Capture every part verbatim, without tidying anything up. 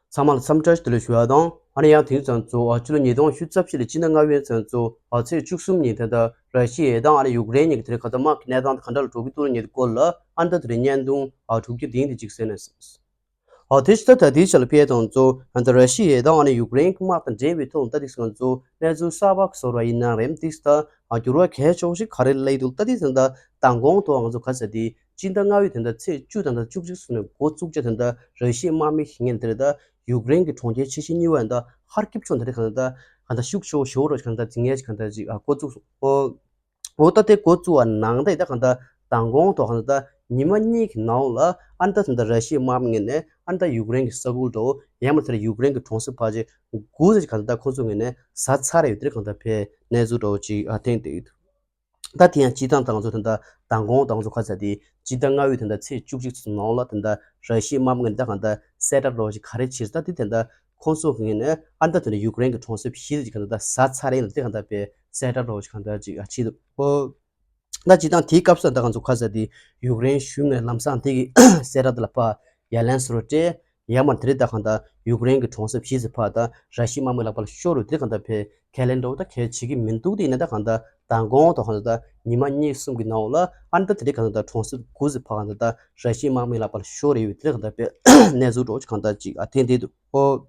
ཚང་མ་ལ་འཚམས་འདྲི་བདེ་ལེགས་ཞུ་ཡ་དང་། ཨ་ནི་ཡང་དེང་ཙམ་ཚོ་ཨ་ཕྱི་ལོ་ཉིས་སྟོང་ཉི་ཤུ་རྩ་བཞི་ལོའི་སྤྱི་ཟླ་ལྔ་པའི་ཚུན་ཚོད་ཨ་ཚེས་བཅུ་གསུམ་ཉིན་དེ་ལྟར་ར་ཤི་ཡ་དང་ཨ་ནི་ཡུཀ་རེན་གཉིས་ཀྱི་དེ་རིང་ཁ་ཚ་དམག་གི་གནས་སྟངས་དེ་ག་འདྲ་ལ་འགྲོ་གི་འདུག་ཉེ་སྐོར་ལ་ཨ་ནི་ད་དེ་རིང་བརྙན་ཐུང་ཨ་དྲུག་ཅུ་དེ་ཡིན་དེ་གཅིག་གསན་ནས། ཨོ་དེ་ཕྱི་ད་ལྟ་དེའི་ཆ་ལ་ཕེབས་དང་གཙོ་ཨ་ད་ར་ཤི་ཡ་དང་ཨ་ནི་ཡུཀ་རེན་གྱི་དམག་དང་འབྲེལ་བའི་ཐོག་ད་དེ་སོང་གཙོ་གནས་ཚུལ་གསར་པ་བཟོ་ར་ཡིན་ན་རེམ་དེ་ད་ཨ་འགྱུར་བ་གལ་ཆེ་བ་ཞིག་ག་རེ་སླེབས་འདུག་ད་དེ་སོང་ད་མདང་དགོང་ཐོག་ང་ཚོ་ག་ས་དེ་སྤྱི་ཟླ་ལྔ་པའི་དེ་ད་ཚེས་བཅུ་དང་ད་བཅུ་གཅིག་སོང་ནས་འགོ་བཙུགས་ཆ་དེ་ད་ར་ཤི་ཡའི་དམག་མི་ཞིག་ངན་དེ་ད་ཡུཀ་རེན་གྱི་གྲོང་ཁྱེར་ཆེ་ཤོས་གཉིས་པ་ད་ཧར་ཀིབ་ཕྱོགས་དེ་རེད་ག་ད་ག་ད་ཤུགས་ཆེ་བོ་ཞོ་རོ་ག་ད་འཛིང་ཡས་ག་ད་ཅིག་ཨ་འགོ་བཙུགས་སོང་། འོ་ད་དེ་འགོ་བཙུགས་པ་ནང་ད་ཡི་ད་གང་ལྟར་མདང་དགོང་ཐོག་གང་ལྟར་ཉི་མ་གཉིས་ཀྱི་ནང་ལ་ཨ་ནི་ད་ད་ལྟ་ར་ཤི་ཡའི་དམག་མི་ངོས་ནས་ཨ་ནི་ད་ཡུཀ་རེན་གྱི་ས་ཁུལ་འགྲོ་ཡང་མ་ཚར་ཡུཀ་རེན་གྱི་གྲོང་གསེབ་ཕལ་ཆེར་དགུ་ཙམ་གང་ལྟར་ཁོ་ཚོ་ངོས་ནས་ཟ་ཚར་ཡོད་དེ་གང་ལྟར་ཕེ་གནས་ཚུལ་འདྲ་བོ་ཅིག་ཨ་ཐེངས་དེ་ད་དེ་ཡང་སྤྱི་བཏང་ད་ང་ཚོ་ད་ལྟ་མདང་དགོང་ད་ང་ཚོ་ག་ཚ་དེ་སྤྱི་ཟླ་ལྔ་པའི་ད་ལྟ་ཚེས་བཅུ་གཅིག་ཚོ་ནང་ལ་ད་ལྟ་ར་ཤི་ཡའི་དམག་མི་ངོས་ནས་ད་གང་ལྟར་གསལ་བསྒྲགས་འདྲ་བོ་ཅིག་ག་རེ་བྱས་ད་དེ་ད་ལྟ་ཁོང་ཚོ་གི་ངོས་ནས་ཨ་ནི་ད་དེ་ནས་ཡུཀ་རེན་གྱི་གྲོང་གསེབ་བཞི་ཙམ་ཅིག་གང་ལྟར་ཟ་ཚར་ཡིན་ལ་དེ་གང་ལྟར་ཕེ་གསལ་བསྒྲགས་འདྲ་བོ་ཅིག་གང་ལྟར་ཅིག་ཨ་བྱས་འདུག་ཨོ། ད་སྤྱི་བཏང་དེའི་སྐབས་སུ་ད་ང་ཚོ་ག་ས་དེ་ཡུཀ་རེན་གཞུང་ནས་ལམ་སང་དེ་གི་གསལ་བསྒྲགས་དེ་ལ་ཕར་ཡ་ལན་སོར་སྤྲད་ཡ་མ་དེ་རིགས་ད་གང་ལྟར་ཡུཀ་རེན་གྱི་གྲོང་གསེབ་བཞི་ཙམ་ཕར་ད་ར་ཤི་ཡའི་དམག་མི་ལག་པ་ལ་ཤོར་རུ་དེ་གང་ལྟར་ཕེ་ཁས་ལེན་འདྲ་བོ་ད་གལ་བྱེད་ཀྱི་མི་འདུག་དེ་ཡིན་ན་ད་གང་ལྟར་མདང་དགོང་ཐོག་གང་ལྟར་ད་ཉི་མ་གཉིས་གསུམ་གྱི་ནང་ལ་ཨ་ནི་ད་དེ་རིགས་གང་ལྟར་ད་གྲོང་གསེབ་དགུ་ཙམ་ཕར་གང་ལྟར་ད་ར་ཤི་ཡའི་དམག་མི་ལག་པ་ལ་ཤོར་རེ་ཡོད་དེ་གང་ལྟར་ཕེ་གནས་ཚུལ་འདྲ་བོ་ཅིག་གང་ལྟར་ཅིག་ཨ་ཐེངས་དེ་འདུག་ཨོ།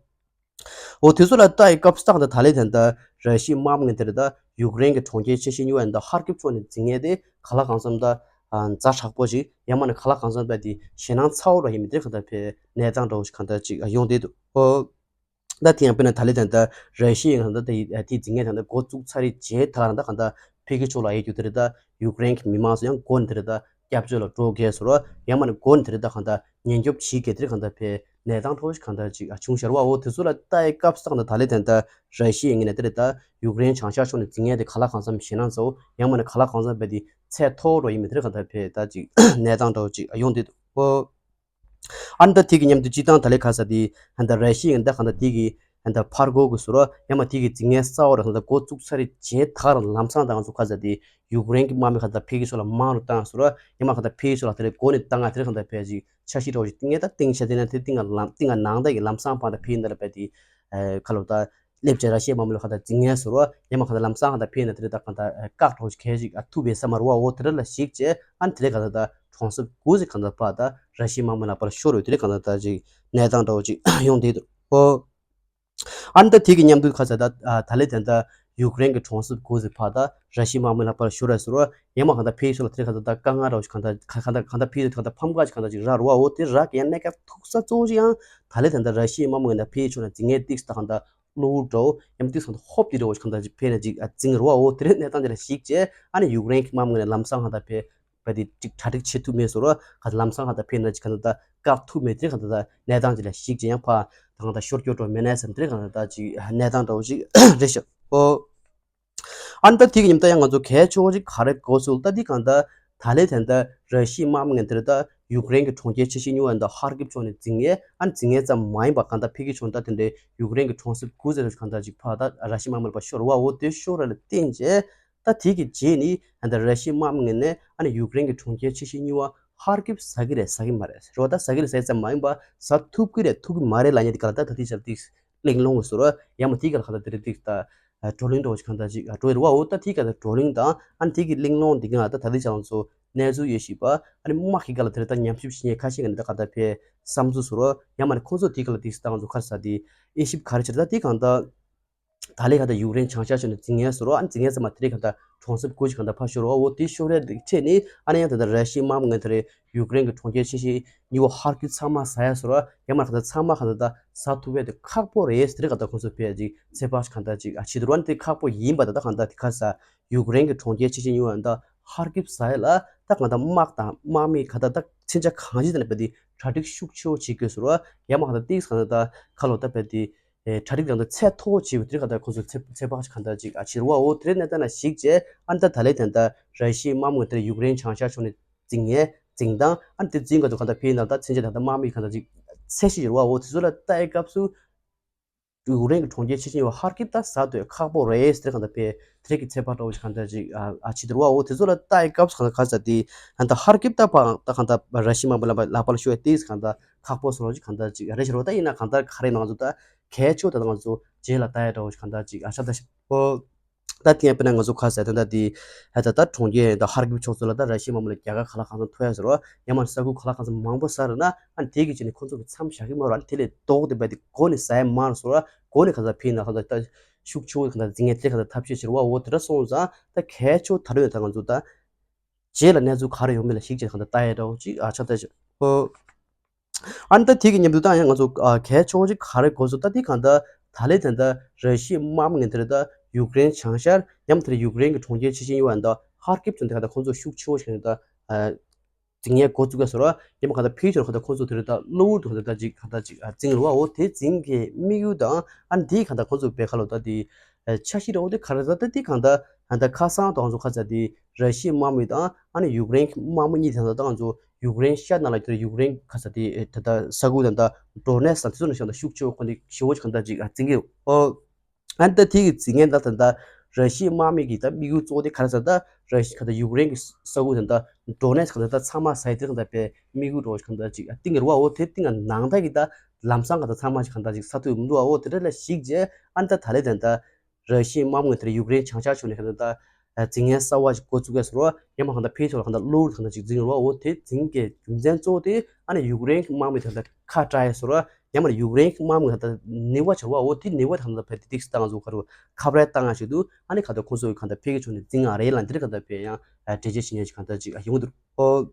འོ་དེ་ཚོ་ལ་ལྟ་ཡི་སྐབས་སུ་ད་ད་ལྟ་ལས་དེ་འདྲ་ར་ཤི་ཡའི་དམག་མི་དེ་འདྲ་ད་ཡུཀ་རེན་གྱི་གྲོང་ཁྱེར་ཆེ་ཤོས་གཉིས་པ་འདི་ཧར་ཀིབ་ཕྱོགས་ནས་འཛིང་ཡས་དེ་ག་ལ་གང་འཚམ་ད་ཛ་དྲག་པོ་ཞིག་ཡང་མིན་ན་ག་ལ་གང་འཚམ་ད་དེ་ཞེད་སྣང་ཚ་བོ་ར་ཡིན་མི་དེ་གང་ལྟར་ཕེ་གནས་སྟངས་འདྲ་བོ་ཞིག་གང་ལྟར་ཅིག་ཡོང་བསྡད་འདུག་ཨོ། ད་དེ་ཡང་དཔེར་ན་ད་ལྟ་དེ་འདྲ་ར་ཤི་ཡའི་གང་ལྟར་ད་དེ་འཛིང་ཡས་དེ་འདྲ་འགོ་བཙུགས་ཚར་རྗེས་ད་གང་ལྟར་གང་ལྟར་ཕ་གི་ཕྱོགས་ལ་ཡོད་རྒྱུ་དེ་འདྲ་ད་ཡུཀ་རེན་གྱི་མི་མང་ཚོ་ཡང་འགོ་ནས་དེ་འདྲ་ད་སྐྱབས་བཅོལ་ལ་འགྲོ་གས་སོ་ར་ཡང་མིན་ན་འགོ་ནས་དེ་འདྲ་ད་གང་ལྟར་ཉེན་སྐྱོབ་བྱེད་མཁན་དེ་རིགས་གང་ལྟར་ཕེ་གནས་སྟངས་འདྲ་བོ་ཞིག་གང་ལྟར་ཅིག་བྱུང་ཤར་བའོ། དེ་ཚོ་ལ་ལྟ་ཡི་སྐབས་སུ་ད་ད་ལྟ་ལས་དེ་འདྲ་ར་ཤི་ཡའི་ངོས་ནས་དེ་རིགས་ད་ཡུཀ་རེན་བྱང་ཤར་ཕྱོགས་ནས་འཛིང་ཡས་དེ་ག་ལ་གང་འཚམ་ཞེད་སྣང་ཚ་བོ་ཡང་མིན་ན་ག་ལ་གང་འཚམ་ཕེ་དེ་ཚད་མཐོ་བོ་ར་ཡིན་མི་དེ་རིགས་གང་ལྟར་ཕེ་ད་ཅིག་གནས་སྟངས་འདྲ་བོ་ཅིག་ཡོང་བསྡད་འདུག་ཨོ། ཨ་ནི་ད་དེ་གི་མཉམ་དུ་སྤྱི་བཏང་ད་ལྟ་ག་ས་དེ་ད་ར་ཤི་ཡའི་ད་གང་ལྟར་དེ་གི་ད་ཕར་རྒོལ་གི་སོ་ར་ཡང་མིན་དེ་གི་འཛིང་ཡས་གསར་བ་ར་གང་ལྟར་འགོ་བཙུགས་ཚར་རྗེས་ད་ག་རང་ལམ་སང་ད་ང་ཚོ་ག་ས་དེ་ཡུཀ་རེན་གྱི་དམག་མི་གང་ལྟར་ཕ་གི་ཕྱོགས་ལ་མང་རུ་བཏང་སོ་ར་ཡང་མིན་གང་ལྟར་ཕ་གི་ཕྱོགས་ལ་དེ་རིགས་འགོ་ནས་བཏང་ང་དེ་རིགས་གང་ལྟར་ཕེ་ཅིག་འཆར་གཞི་འདྲ་བོ་ཞིག་བཏིང་ངེས་ད་བཏིང་ཤ་དེ་ན་དེ་བཏིང་ང་ལམ་བཏིང་ང་ནང་ད་ཡི་ལམ་སང་ཕར་ད་ཕེ་ཡིན་ད་ལ་ཕེ་དེ་ཁ་ལོ་ད་སླེབས་བྱས་ར་ཤི་ཡའི་དམག་མི་ལ་གང་ལྟར་འཛིང་ངེས་སོ་ར་ཡང་མིན་གང་ལྟར་ལམ་སང་གང་ལྟར་ཕེ་ན་དེ་རིགས་ད་གང་ལྟར་བཀག་འགྲོ་ཞིག་གལ་ཞིག་ཨ་ཐུབ་པའི་ས་མ་རུ་བའོ། དེ་རིགས་ལ་གཞིགས་བྱས་ཨ་ནི་དེ་རིགས་གང་ལྟར་ད་གྲོང་གསེབ་དགུ་ཞིག་གང་ལྟར་ཕར་ད་ར་ཤི་ཡའི་དམག་མི་ལག་པ་ལ་ཤོར་ཡོད་དེ་རིགས་གང་ལྟར་ད་ཅིག་གནས་སྟངས་འདྲ་བོ་ཅིག་ཡོང་བསྡད་འདུག་ཨོ། ཨ་ནི་ད་དེ་གི་མཉམ་དུ་ག་ས་ད་ད་ལྟ་དེ་འདྲ་ཡུཀ་རེན་གྱི་གྲོང་གསེབ་དགུ་ཞིག་ཕར་ད་ར་ཤི་ཡའི་དམག་མི་ལག་པར་ཤོར་ར་སོ་ར་ཡང་མིན་གང་ལྟར་ཕ་གི་ཕྱོགས་ལ་དེ་གང་ལྟར་ད་དཀའ་ངལ་འདྲ་བོ་ཞིག་གང་ལྟར་གང་ལྟར་གང་ལྟར་ཕ་གི་ཕྱོགས་གང་ལྟར་ཕམ་ཁ་ཞིག་གང་ལྟར་ཅིག་རག་རུ་བའོ། དེ་རག་ཡང་གནས་སྐབས་ཐུག་ས་གཙོ་བོ་ཞིག་ཡང་ད་ལྟ་དེ་འདྲ་ར་ཤི་ཡའི་དམག་མི་ངོས་ནས་ཕ་གི་ཕྱོགས་ལ་འཛིང་ངེས་ཏིག་ད་གང་ལྟར་གློ་བུར་འདྲ་བོ་ཡང་ཏིག་གང་ལྟར་ཧོབ་ཏེ་འདྲ་བོ་ཞིག་གང་ལྟར་ཅིག་ཕེ་ན་ཅིག་འཛིང་རུ་བའོ། དེ་རིགས་གནས་སྟངས་ཅིག་ལ་གཞིགས་བྱས་ཨ་ནི་ཡུཀ་རེན་གྱི་དམག་མི་ངོས་ནས་ལམ་སང་གང་ལྟར་ཕེ་བ་དེ་ཅིག་གྲ་སྒྲིག་བྱེད་ཐུབ་མེད་སོ་ར་ག་ལམ་སང་གང་ལྟར་ཕེབས་ན་ཅིག་གང་ལྟར་བཀག་ཐུབ་མེད་དེ་གང་ལྟར་གནས་སྟངས་ཅིག་ལ་གཞིགས་ཀྱི་ཡང་ཕར་ད་གང་ལྟར་ཤོར་སྐྱོར་འགྲོ་མེད་ན་བསམ་དེ་གང་ལྟར་ཅིག་གནས་སྟངས་འདྲ་བོ་ཅིག་རེད་ཤག་ཨོ། ཨ་ནི་ད་དེ་གི་ཉིན་ད་ཡང་ང་ཚོ་གལ་ཆེ་བ་ཅིག་ག་རེ་གོ་སོང་ད་དེ་གང་ལྟར་ད་ལས་དེ་འདྲ་ར་ཤི་ཡའི་དམག་མི་ངན་དེ་རེད་ད་ཡུཀ་རེན་གྱི་གྲོང་ཁྱེར་ཆེ་ཤོས་གཉིས་པ་འདི་ཧར་ཀིབ་ཕྱོགས་ནས་འཛིང་ཡས་ཨ་ནི་འཛིང་ཡས་ཙམ་མ་ཡིན་པ་གང་ལྟར་ཕ་གི་ཕྱོགས་ད་དེ་འདྲའི་ཡུཀ་རེན་གྱི་གྲོང་གསེབ་དགུ་ཟེར་བ་ཅིག་གང་ལྟར་ཅིག་ཕར་ད་ར་ཤི་ཡའི་དམག་མི་ལ་ཕར་ཤོར་བ་འོ་དེ་ཤོར་བ་ལ་བརྟེན་བྱས། ད་དེ་གི་རྗེས་ནི་ཨ་ནི་ད་ར་ཤི་ཡའི་དམག་མི་ངན་ནས་ཨ་ནི་ཡུཀ་རེན་གྱི་གྲོང་ཁྱེར་ཆེ་ཤོས་གཉིས་པ་ཧར་ཀིབ་ཟ་གི་རེད་ཟ་གི་མ་རེད་རོ། ད་ཟ་གི་རེད་ཟ་གི་ཙམ་མ་ཡིན་པ་ཟ་ཐུབ་གི་རེད་ཐུབ་གི་མ་རེད་ལབ་མཁན་དེ་ག་ལ་ད་ད་དེ་ཆར་ཏིག་གླེང་སློང་གི་ཟེར་རོ། ཡང་མ་དེ་ག་ལ་ག་ད་དེ་རེད་ཏིག་ད་བགྲོ་གླེང་འདྲ་བོ་ཞིག་གང་ལྟར་ཅིག་འགྲོ་ཡི་རོ། འོ་ད་དེ་ག་ད་བགྲོ་གླེང་དང་ཨ་ནི་དེ་གི་གླེང་སློང་འདི་ག་ད་ད་དེ་ཆར་ང་ཚོ་གནས་ཚུལ་ཡོད་ཤེས་པ་ཨ་ནི་དམག་གི་ག་ལ་དེ་རེད་ད་ཉམས་ཞིབ་བྱེད་མཁན་ཁ་ཤས་ཀྱི་ནི་ད་ག་ད་ཕེ་བསམ་ཚུལ་ཟེར་རོ། ཡང་མ་ནི་ཁོང་ཚོ་དེ་ག་ལ་ཏིག་ད་ང་ཚོ་ག་ས་དེ་དབྱེ་ཞིབ་ག་རེ་བྱེད་ད་དེ་གང་ལྟར། ད་ལས་ག་ད་ཡུཀ་རེན་བྱང་ཤར་ཕྱོགས་ནས་འཛིང་ཡས་ཟེར་རོ། ཨ་ནི་འཛིང་ཡས་ཙམ་མ་དེ་རིང་ག་ད་གྲོང་གསེབ་དགུ་ཞིག་ག་ད་ཕར་ཤོར་རོ། འོ་དེ་ཤོར་རའི་འཕྲད་ནས་ཨ་ནི་ཡང་ད་ད་ར་ཤི་ཡའི་དམག་མི་ངན་དེ་རེད་ཡུཀ་རེན་གྱི་གྲོང་ཁྱེར་ཆེ་ཤོས་གཉིས་པ་ཧར་ཀིབ་ཚང་མ་ཟ་ཡས་ཟེར་རོ། ཡང་མ་ག་ད་ཚང་མ་ག་ད་ད་ཟ་ཐུབ་པའི་དེ་ཁག་པོ་རེད་དེ་རིང་ག་ད་ཁོང་ཚོ་ཕེ་ཅིག་ཚོད་དཔག་ཞིག་ག་ད་ཅིག་ཨ་བྱེད་དུ་རོ། ཨ་ནི་དེ་ཁག་པོ་ཡིན་པ་ད་ད་ག་ད་དེ་ག་ས་ཡུཀ་རེན་གྱི་གྲོང་ཁྱེར་ཆེ་ཤོས་གཉིས་པ་ད་ཧར་ཀིབ་ཟ་ཡས་ལ་ད་ག་ད་དམག་དང་དམག་མི་ག་ད་ད་མཚོན་ཆ་གང་ཅི་ད་ནས་ཕེ་དེ་གྲ་སྒྲིག་ཤུགས་ཆེ་བོ་བྱེད་དགོས་ཟེར་རོ། ཡང་མ་ག་ད་ཏིག་ག་ད་ད་ཁ་ལོ་ད་ཕེ་དེ། ཨེ་གྲ་སྒྲིག་དང་ད་ཚད་མཐོ་བོ་བྱས་པའི་དེ་རིང་ག་ད་ཁོ་ཚོ་ཚེ་ཚེ་དཔག་ཅིག་ག་ད་ཅིག་ཨ་བྱེད་རུ་བ་འོ། དེ་རིང་གནས་སྟངས་ལ་གཞིགས་བྱས་ཨ་ནི་ད་ད་ལས་དེ་ད་ར་ཤི་ཡའི་དམག་མི་དེ་ཡུཀ་རེན་བྱང་ཤར་ཕྱོགས་ནས་འཛིང་ཡས་འཛིང་དང་ཨ་ནི་དེ་འཛིང་ག་ཚོ་ག་ད་ཕེ་ཡིན་ད་ད་མཚོན་ཆ་དང་ད་དམག་མི་ག་ད་ཅིག་ཚད་གཞི་བྱེད་རུ་བ་འོ། དེ་ཚོ་ལ་ལྟ་ཡི་སྐབས་སུ་ ཡུཀ་རེན་གྱི་གྲོང་ཁྱེར་ཆེ་ཆེན་ཡོད་ཧར་ཀིབ་ད་ཟ་འདོད་ཁག་པོ་རེད་ཟེར། གང་ལྟར་པས་དེ་རིང་གི་ཚོད་དཔག་འདྲ་བོ་ཞིག་གང་ལྟར་ཅིག་ཨ་ཨ་ཕྱི་དེ་རུ་བ་འོ་དེ་ཚོ་ལ་ལྟ་ཡི་སྐབས་སུ་གང་ལྟར་ག་ཟེར་དེ་གང་ལྟར་ཧར་ཀིབ་ད་པ་ད་གང་ལྟར་ར་ཤི་དམག་མི་ལ་ལག་པ་ལ་ཤོར་ཡ་དེས་གང་ལྟར་ཁག་པོ་སོང་ལ་ཅིག་གང་ལྟར་ཅིག་རེད་ཤི་རོ། ད་ཡིན་ན་གང་ལྟར་ག་རེ་ན་ང་ཚོ་ད་གལ་ཆེ་བོ་ད་ང་ཚོ་རྗེས་ལ་ལྟ་ཡ་འདྲ་བོ་ཞིག་གང་ལྟར་ཅིག་ཨ་ཤ་ད་ཤ་ཨོ། ད་དེ་ཡང་དཔེར་ན་ང་ཚོ་ཁ་ཟས་དེ་འདྲ་དེ་ཧ་ད་ད་གྲོང་ཁྱེར་ད་ཧར་ཀིབ་ཕྱོགས་ཚོ་ལ་ད་ར་ཤི་དམག་མི་ལ་རྒྱལ་ཁ་ག་ལ་གང་འཚམ་ཐོབ་ཡ་ཟེར་བ། ཡང་མ་ས་ཁུལ་ག་ལ་གང་འཚམ་མང་པོ་ཟ་རེད་ན་ཨ་ནི་དེ་གི་ཆེད་ནས་ཁོ་ཚོ་གི་མཚམས་བཞག་གི་མ་རེད། ཨ་ནི་དེ་ལས་ལྡོག་སྟེ་བས་དེ་མགོ་ནས་ཟ་ཡ་མ་རེད་ཟེར་བ། མགོ་ནས་ག་ས་ཕི་ན་ག་ས་ད་ཤུགས་ཆེ་བོ་ག་ས་འཛིང་ངེས་དེ་ག་ས་ཐབས་ཤེས་བྱེད་རེད་བ། འོ་དེ་འདྲ་སོང་ཙང་ད་གལ་ཆེ་བོ་ད་རེས་ད་ང་ཚོ་ད་རྗེས་ལ་གནས་ཚུལ་ག་རེ་ཡོང་མིན་ལ་གཞིགས་བྱས་ག་ས་ལྟ་ཡ་འདྲ་བོ་ཅིག་ཨ་ཆ་ད་ཤ་ཨོ། ཨ་ནི་ད་དེ་གི་མཉམ་དུ་ད་ཡང་ང་ཚོ་ཨ་གལ་ཆེ་བོ་ཅིག་ག་རེ་གོ་སོང་ད་དེ་གང་ལྟར་ད་ལས་ད་ལྟ་ར་ཤི་ཡའི་དམག་མི་ངན་དེ་རེད་ད་ཡུཀ་རེན་བྱང་ཤར་ཡང་དེ་རེད་ཡུཀ་རེན་གྱི་གྲོང་ཁྱེར་ཆེ་ཆེན་ཡོད་པ་ད་ཧར་ཀིབ་ཚོ་འདི་ག་ད་ཁོང་ཚོ་ཤུགས་ཆེ་བོ་ཞིག་ད་འཛིང་ཡས་འགོ་བཙུགས་ཡ་ཟེར་བ། ཡང་མ་ག་ད་ཕི་ཆོར་ག་ད་ཁོང་ཚོ་དེ་རེད་ད་གློ་བུར་དུ་ག་ད་ཅིག་ག་ད་ཅིག་འཛིང་རུ་བ། འོ་དེ་འཛིང་གི་དམིགས་ཡུལ་དང་ཨ་ནི་དེ་ག་ད་ཁོང་ཚོ་བེ་ཁ་ལོ་ད་དེ་འཆར་གཞི་རེད། འོ་དེ་ག་རེ་ད་ད་དེ་གང་ལྟར་ད་ཁ་སང་དང་ང་ཚོ་ཁ་ཚ་དེ་ར་ཤི་ཡའི་དམག་མི་དང་ཨ་ནི་ཡུཀ་རེན་གྱི་དམག་མི་གཉིས་དེ་ད་ད་ང་ཚོ་ཡུཀ་རེན་ཤར་ནང་ལ་ཡུཀ་རེན་ག་ས་དེ་ད་ད་ས་ཁུལ་ད་ད་ཌོ་ནེ་སི་དང་དེ་ཚོ་ནང་བཞིན་ད་ཤུགས་ཆེ་བོ་ཁོ་ནི་ཞེ་བོ་ཅིག་གང་ད་ཅིག་འཛིང་གི་ཡོད། ཨ་ནི་ད་དེ་གི་འཛིང་ངན་ད་ད་ད་ར་ཤི་ཡའི་དམག་མི་གི་ད་དམིགས་ཡུལ་གཙོ་བོ་དེ་ག་རེ་ཟེར་ད་ར་ཤི་ག་ད་ཡུཀ་རེན་གི་ས་ཁུལ་ད་ད་ཌོ་ནེ་སི་ག་ད་ད་ཚང་མ་ཟ་ཡི་དེ་ག་ད་པའི་དམིགས་ཡུལ་འདྲ་བོ་ཅིག་གང་ད་ཅིག་འཛིང་གི་རེད་བ། འོ་དེ་འཛིང་ག་ནང་ད་གི་ད་ལམ་སང་ག་ད་ཚང་མ་ཅིག་གང་ད་ཅིག་ས་ཐུབ་མི་འདུག་བ། འོ་དེ་འདྲ་ལ་གཞིགས་རྗེས་ཨ་ནི་ད་ད་ལས་ད་ད་ར་ཤི་ཡའི་དམག་མི་དེར་ཡུཀ་རེན་བྱང་ཤར་ཕྱོགས་ནས་གང་ད་ད་འཛིང་ངན་གསར་བ་ཞིག་འགོ་བཙུགས་ཡས་ཟེར་བ། ཡང་མ་གང་ད་ཕི་ཐོག་ལ་གང་ད་གློ་བུར་གང་ད་ཅིག་འཛིང་རུ་བ། འོ་དེ་འཛིང་གི་རྒྱུ་མཚན་གཙོ་བོ་དེ་ཨ་ནི་ཡུཀ་རེན་གྱི་དམག་མི་དེ་གང་ད་ཁ་བྲལ་ཡས་ཟེར་བ། ཡང་མ་ཡུཀ་རེན་གྱི་དམག་མི་གང་ད་ནུས་པ་ཆེ་བ། འོ་དེ་ནུས་པ་གང་ད་ཕ་དེ་ཏིག་སི་ད་ང་ཚོ་ག་རུ་ཁ་བྲལ་བཏང་ཡ་ཞིག་འདུག་ཨ་ནི་གང་ད་ཁོང་ཚོ་གང་ད་ཕི་གི་ཕྱོགས་ནས་འཛིང་ཡ་རེད་ལ་འདིར་གང་ད་ཕེ་ཡང་འགྲེལ་བརྗོད་བྱེད་མཁན་ཞིག་གང་ད་ཅིག་ཡོང་གི་འདུག་ཨོ།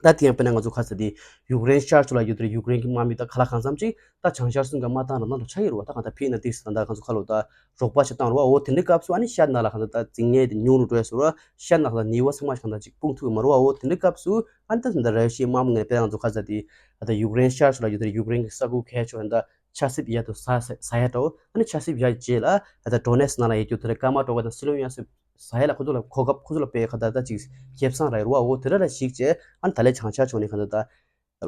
ད་དེ་ཡང་དཔེར་ན་ང་ཚོ་ཁ་ཚ་དེ་ཡུཀ་རེན་ཤར་ཕྱོགས་ལ་ཡོད་དེ་ཡུཀ་རེན་གྱི་དམག་མི་ད་ག་ལ་གང་འཚམ་ཅིག་ད་བྱང་ཤར་སུན་ག་མ་བཏང་ར་ན་ལོ་ཆ་ཡི་རུ་བ། ད་གང་ད་ཕི་ན་ཏིག་སི་ད་ད་གང་ཚོ་ཁ་ལོ་ད་རོགས་པ་ཆ་བཏང་རུ་བ། འོ་དེ་འདྲའི་སྐབས་སུ་ཨ་ནི་ཤར་ན་ལ་གང་ད་ད་འཛིང་ངན་དེ་ཉུང་རུ་འགྲོ་ཡ་སོ་ར། ཤར་ན་གང་ད་ནུས་པ་ཚང་མ་གང་ད་ཅིག་སྤུངས་ཐུབ་མ་རུ་བ། འོ་དེ་འདྲའི་སྐབས་སུ་ཨ་ནི་ད་ད་ད་ར་ཤི་ཡའི་དམག་མི་ངན་དཔེར་ན་ང་ཚོ་ཁ་ཚ་དེ་ད་ད་ཡུཀ་རེན་ཤར་ཕྱོགས་ལ་ཡོད་དེ་ཡུཀ་རེན་གྱི་ས་ཁུལ་གལ་ཆེ་བ་ད་ཆབ་སྲིད་ཡ་དུ་ས་ས་ས་ཡ་འགྲོ། ཨ་ནི་ཆབ་སྲིད་ཡ་རྗེས་ལ་ད་ད་ཌོ་ནེ་སི་ནང་ལ་ཡོད་དེ་ཀ་མ་ཏོ་ག་ད་སི་ལོ་ཡ་སི་ས་ཡ་ལ་ཁོ་ཚོ་ལ་གོ་སྐབས་ཁོ་ཚོ་ལ་དཔེ་ག་ད་ད་ཅིག་ཁེ་བཟང་རག་རུ་བ། འོ་དེ་འདྲ་ལ་གཞིགས་བྱས་ཨ་ནི་ད་ལས་བྱང་ཤར་ཕྱོགས་ནས་ག་ད་ད་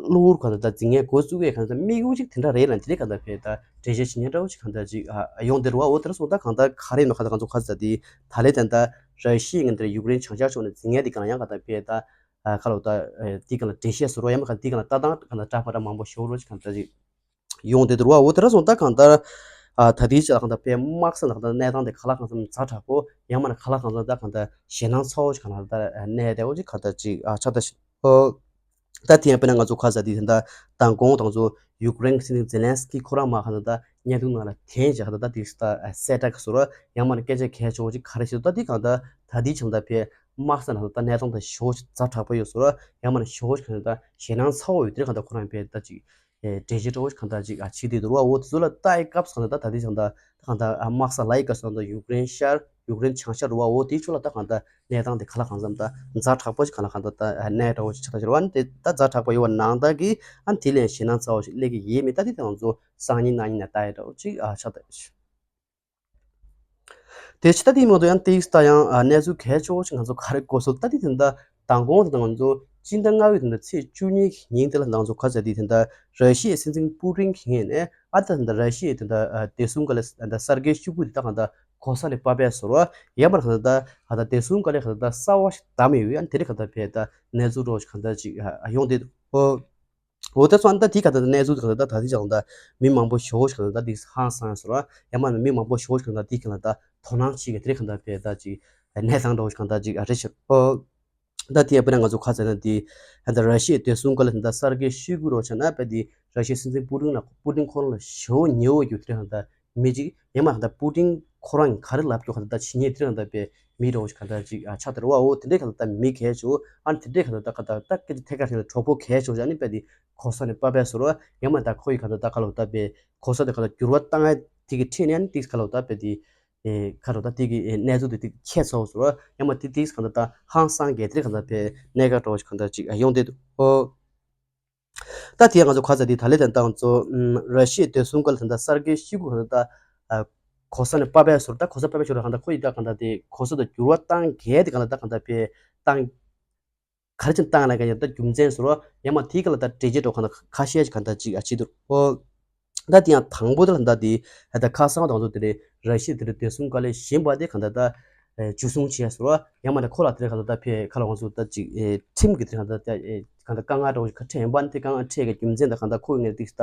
གློ་བུར་ག་ད་ད་འཛིང་ངན་འགོ་བཙུགས་ཡས་ག་ད་དམིགས་ཡུལ་ཅིག་དེ་འདྲ་རེད་ལ་འདི་རེད། ག་ད་ཕེ་ད་འགྲེལ་བཤད་བྱེད་མཁན་འདྲ་བོ་ཅིག་ག་ད་ཅིག་ཡོང་བསྡད་རུ་བ། འོ་དེ་འདྲ་སོང་ད་གང་ད་ག་རེ་ཡིན་ནོ་ག་ད་ང་ཚོ་ཁ་ཚ་དེ་ད་ལས་ད་ད་ར་ཤི་ཡ་ངན་དེ་ཡུཀ་རེན་བྱང་ཤར་ཕྱོགས་ནས་འཛིང་ངན་དེ་གང་ཡང་ག་ད་ཕེ་ད་ག་ལོ་ད་དེ་གང་ལ་འགྲེལ་བཤད་བཟོ་རོགས་ཡང་མ་ག་དེ་གང་ལ་ལྟ་སྟངས་ག་ད་འདྲ་པ་འདྲ་མང་པོ་ཤོར་རོགས་ཅིག་ག་ད་ཅིག་ཡོང་བསྡད་འདུག་བ། འོ་དེ་འདྲ་སོང་ད་གང་ལྟར་ཨ་ད་ལྟའི་ཆ་ལ་གང་ལྟར་དཔེ་དམག་ས་ནང་གང་ལྟར་གནས་སྟངས་དེ་ག་ལ་གང་འཚམ་ཛ་དྲག་པོ། ཡང་མིན་ན་ག་ལ་གང་འཚམ་ད་གང་ལྟར་ཞེད་སྣང་ཚ་བོ་ཞིག་གང་ལྟར་གནས་བསྡད་འོ་ཅིག་གང་ལྟར་ཅིག་ཨ་ཆགས་ད་ཤི། ཨོ། ད་དེ་ཡང་དཔེར་ན་ང་ཚོ་ཁ་ས་དེ་ད་ལྟ་མདང་དགོང་དང་ཚོ་ཡུཀ་རེན་གྱི་སྲིད་འཛིན་ཛེ་ལན་སི་ཀི་ཁོ་རང་མ་གང་ལྟར་ད་བརྙན་ཐུང་ནང་ལ་འཐེན་བྱས་གང་ལྟར་ད་དེ་ད་གསལ་བསྒྲགས་ཀྱི་བཟོ་འདྲ། ཡང་མིན་ན་སྐད་ཆ་གལ་ཆེ་བོ་ཅིག་ག་རེ་ཞིག་ད་དེ་གང་ལྟར་ད་དེ་ཆང་ད་ཕེ་དམག་ས་ནང་ད་གནས་སྟངས་ད་ཞེ་བོ་ཅིག་ཛ་དྲག་པོ་ཡོད་བཟོ་འདྲ། ཡང་མིན་ན་ཞེ་བོ་ཅིག་གང་ལྟར་ཞེད་སྣང་ཚ་བོ་ཡོད་དེ་གང་ལྟར་ཁོ་རང་ཕེ་ད་ཅིག་ཨེ་འགྲེལ་བཤད་འདྲ་བོ་གང་ལྟར་ཅིག་ཨ་བྱེད་བསྡད་འདུག་བ། འོ་དེ་ཚོ་ལ་ལྟ་ཡི་སྐབས་སུ་གང་ལྟར་ད་ད་དེ་ཅང་ད་གང་ལྟར་ཨ་དམག་ས་ལ་ཡི་སྐབས་སུ་གང་ལྟར་ཡུཀ་རེན་ཤར་ཡུཀ་རེན་བྱང་ཤར་རུ་བ། འོ་དེ་ཚོ་ལ་ད་གང་ལྟར་གནས་སྟངས་དེ་ག་ལ་གང་འཚམ་ད་ཛ་དྲག་པོ་ཞིག་གང་ལ་གང་ལྟར་ད་གནས་འདྲ་བོ་ཞིག་ཆགས་ད་ཤར་བ་ནི་དེ་ད་ཛ་དྲག་པོ་ཡོད་བ་ནང་ད་གི་ཨ་དེ་ལས་ཞེད་སྣང་ཚ་བོ་ཞིག་སླེབས་ཀྱི་ཡོད་མེད་ད་དེ་ད་ང་ཚོ་སང་ཉིན་གནངས་ཉིན་ནས་ལྟ་ཡི་འདྲ་བོ་ཅིག་ཨ་ཆགས་ད་ཤི། དེ་ཕྱི་ད་ལྟའི་མ་གཏོགས་ཡང་ཏིག་ད་ཡང་ཨ་གནས་ཚུལ་གལ་ཆེ་བོ་ཞིག་ང་ཚོ་ག་རེ་གོ་སོང་ད་ལྟའི་དེ་འདྲ་མདང་དགོང་དེ་ང་ཚོ་སྤྱི་ཟླ་ལྔ་པའི་དེ་འདྲ་ཚེས་བཅུ་གཉིས་ཀྱི་ཉིན་དེ་ལ་ང་ཚོ་ག་ཚོད་དེ་དེ་འདྲ་ར་ཤི་ཡའི་སྲིད་འཛིན་པུ་ཏིན་གྱི་ངོས་ནས་ཨ་ད་དེ་འདྲ་ར་ཤི་ཡའི་དེ་འདྲ་བདེ་སྲུང་བཀའ་བློན་དེ་འདྲ་སར་གེ་ཤོ་གུ་དེ་ད་གང་ལྟར་གོ་ས་ནས་ཕབ་པའི་བཟོ་འདྲ། ཡང་མིན་ན་གང་ལྟར་ཨ་ད་བདེ་སྲུང་བཀའ་བློན་གང་ལྟར་གསར་བ་ཞིག་བདམས་ཡོད། ཨ་དེ་རིང་གང་ལྟར་ཕེ་ད་གནས་ཚུལ་འདྲ་བོ་ཞིག་གང་ལྟར་ཅིག་ཡོང་བསྡད་འདུག་འོ་དེ་ཚོ་ཨ་ནི་ད་དེའི་ག་ད་ད་གནས་ཚུལ་ག་ད་ད་ད་དེ་ཅང་ད་མི་མང་པོ་ཞེ་བོ་ཞིག་ག་ད་ད་དེ་ཧང་སང་ཟེར་བ། ཡང་མ་མི་མང་པོ་ཞེ་བོ་ཞིག་ག་ད་དེ་ག་ད་ད་དོ་སྣང་བྱེད་ཀྱི་དེ་རེད། ག་ད་དཔེ་ད་ཅིག་གནས་སྟངས་འདྲ་བོ་ཞིག་ག་ད་ཅིག་ཨ་རེད་ཤག་ཨོ། ད་དེ་ཡང་དཔེར་ན་ང་ཚོ་ཁ་ཚ་ན་དེ་ད་ར་ཤི་ཡའི་བདེ་སྲུང་བཀའ་བློན་ད་སར་གེ་ཤོ་གུ་རོ་ཆ་ན་དཔེ་དེ་ར་ཤི་ཡའི་སྲིད་འཛིན་པུ་ཏིན་ལ་པུ་ཏིན་ཁོ་རང་ལ་ཞེ་བོ་ཉེ་བོ་ཡོད་དེ་རེད། ག་ད་མི་གཅིག་ཡང་མ་ག་ད་པུ་ཏིན་ཁོ་རང་གིས་ག་རེ་ལབ་ཀྱོག་ག་ད་ད་བྱེད་ཉེ་དེ་རེད། ག་ད་དཔེ་མི་འདྲ་བོ་ཞིག་ག་ད་ཅིག་ཨ་ཆགས་དེ་རེད་བ། འོ་དེ་འདྲའི་ག་ད་ད་མི་གལ་ཆེ་བོ་ཨ་ནི་དེ་འདྲའི་ག་ད་ད་ག་ད་ད་སྐད་ཆ་ཐད་ཀར་བཤད་ན་གྲོགས་པོ་གལ་ཆེ་བོ་ཞིག་ཨ་ནི་དཔེ་དེ་གོ་ས་ནས་ཕབ་པའི་བཟོ་འདྲ། ཡང་མ་ད་ཁོ་ཡི་ག་ད་ད་ག་ལོ་ད་དཔེ་གོ་ས་དེ་ག་ད་འགྱུར་བ་བཏང་ཡ་དེ་གི་ཁྲིད་ནས་ཨ་ནི་ཏིག་ག་ལོ་ད་དཔེ་དེ་ཨེ་ག་ལོ་ད་དེ་གི་ཨེ་གནས་ཚུལ་དེ་དེ་ཁྱད་མཚར་བོ་བཟོ་འདྲ། ཡང་མ་དེ་ཏིག་ག་ད་ད་ཧང་སང་གལ་དེ་ག་ད་དཔེ་གནད་འགག་འདྲ་བོ་ཞིག་ག་ད་ཅིག་ཡོང་བསྡད་འདུག་ཨོ། ད་དེ་ང་ཚོ་ཁ་ཚ་དེ་ད་ལས་དང་ད་ང་ཚོ་ཨམ་ར་ཤི་ཡའི་བདེ་སྲུང་བཀའ་བློན་ད་སར་གེ་ཤོ་གུ་ག་ད་ཨ་གོ་ས་ནས་ཕབ་པའི་བཟོ་འདྲ། ད་གོ་ས་ཕབ་པའི་བཟོ་འདྲ་ག་ད་ཁོ་ཡི་ད་ག་ད་དེ་གོ་ས་དེ་འགྱུར་བ་བཏང་གལ་དེ་ག་ད་ད་ག་ད་དཔེ་བཏང་ག་རེ་བྱས་ནས་བཏང་ལ་ག་ཡ་ད་རྒྱུ་མཚན་བཟོ་འདྲ། ཡང་མ་དེ་ག་ལ་ད་འགྲེལ་བརྗོད་འདྲ་བོ་ག་ད་ཁ་ཤས་ཤིག་ག་ད་ཅིག་ཨ་བྱེད་འདུག་ཨོ། ད་དེ་ཡང་དང་པོ་དེ་ལ་ད་དེ་ད་ཁ་སང་དང་ཚོ་དེ་རེད། ར་ཤི་ཡ་དེ་རེད། བདེ་སྲུང་བཀའ་བློན་གཞན་པ་དེ་གང་ལྟར་ད་འཇུ་བཟུང་བྱས་ཟེར་བ། ཡང་མ་ན་ཁོ་ལ་དེ་རེད། གང་ལྟར་ད་ཕེ་ཁ་ལ་ང་ཚོ་ད་ཅིག་ཁྲིམས་ཀྱི་དེ་རེད། གང་ལྟར་ད་གང་ལྟར་དཀའ་ངལ་འདྲ་བོ་ཞིག་ཁ་འཕྲད་ཡིན་པ་ནི། དེ་དཀའ་ངལ་འཕྲད་ཀྱི་རྒྱུ་མཚན་དང་གང་ལྟར་ཁོ་ངས་དེ་ད་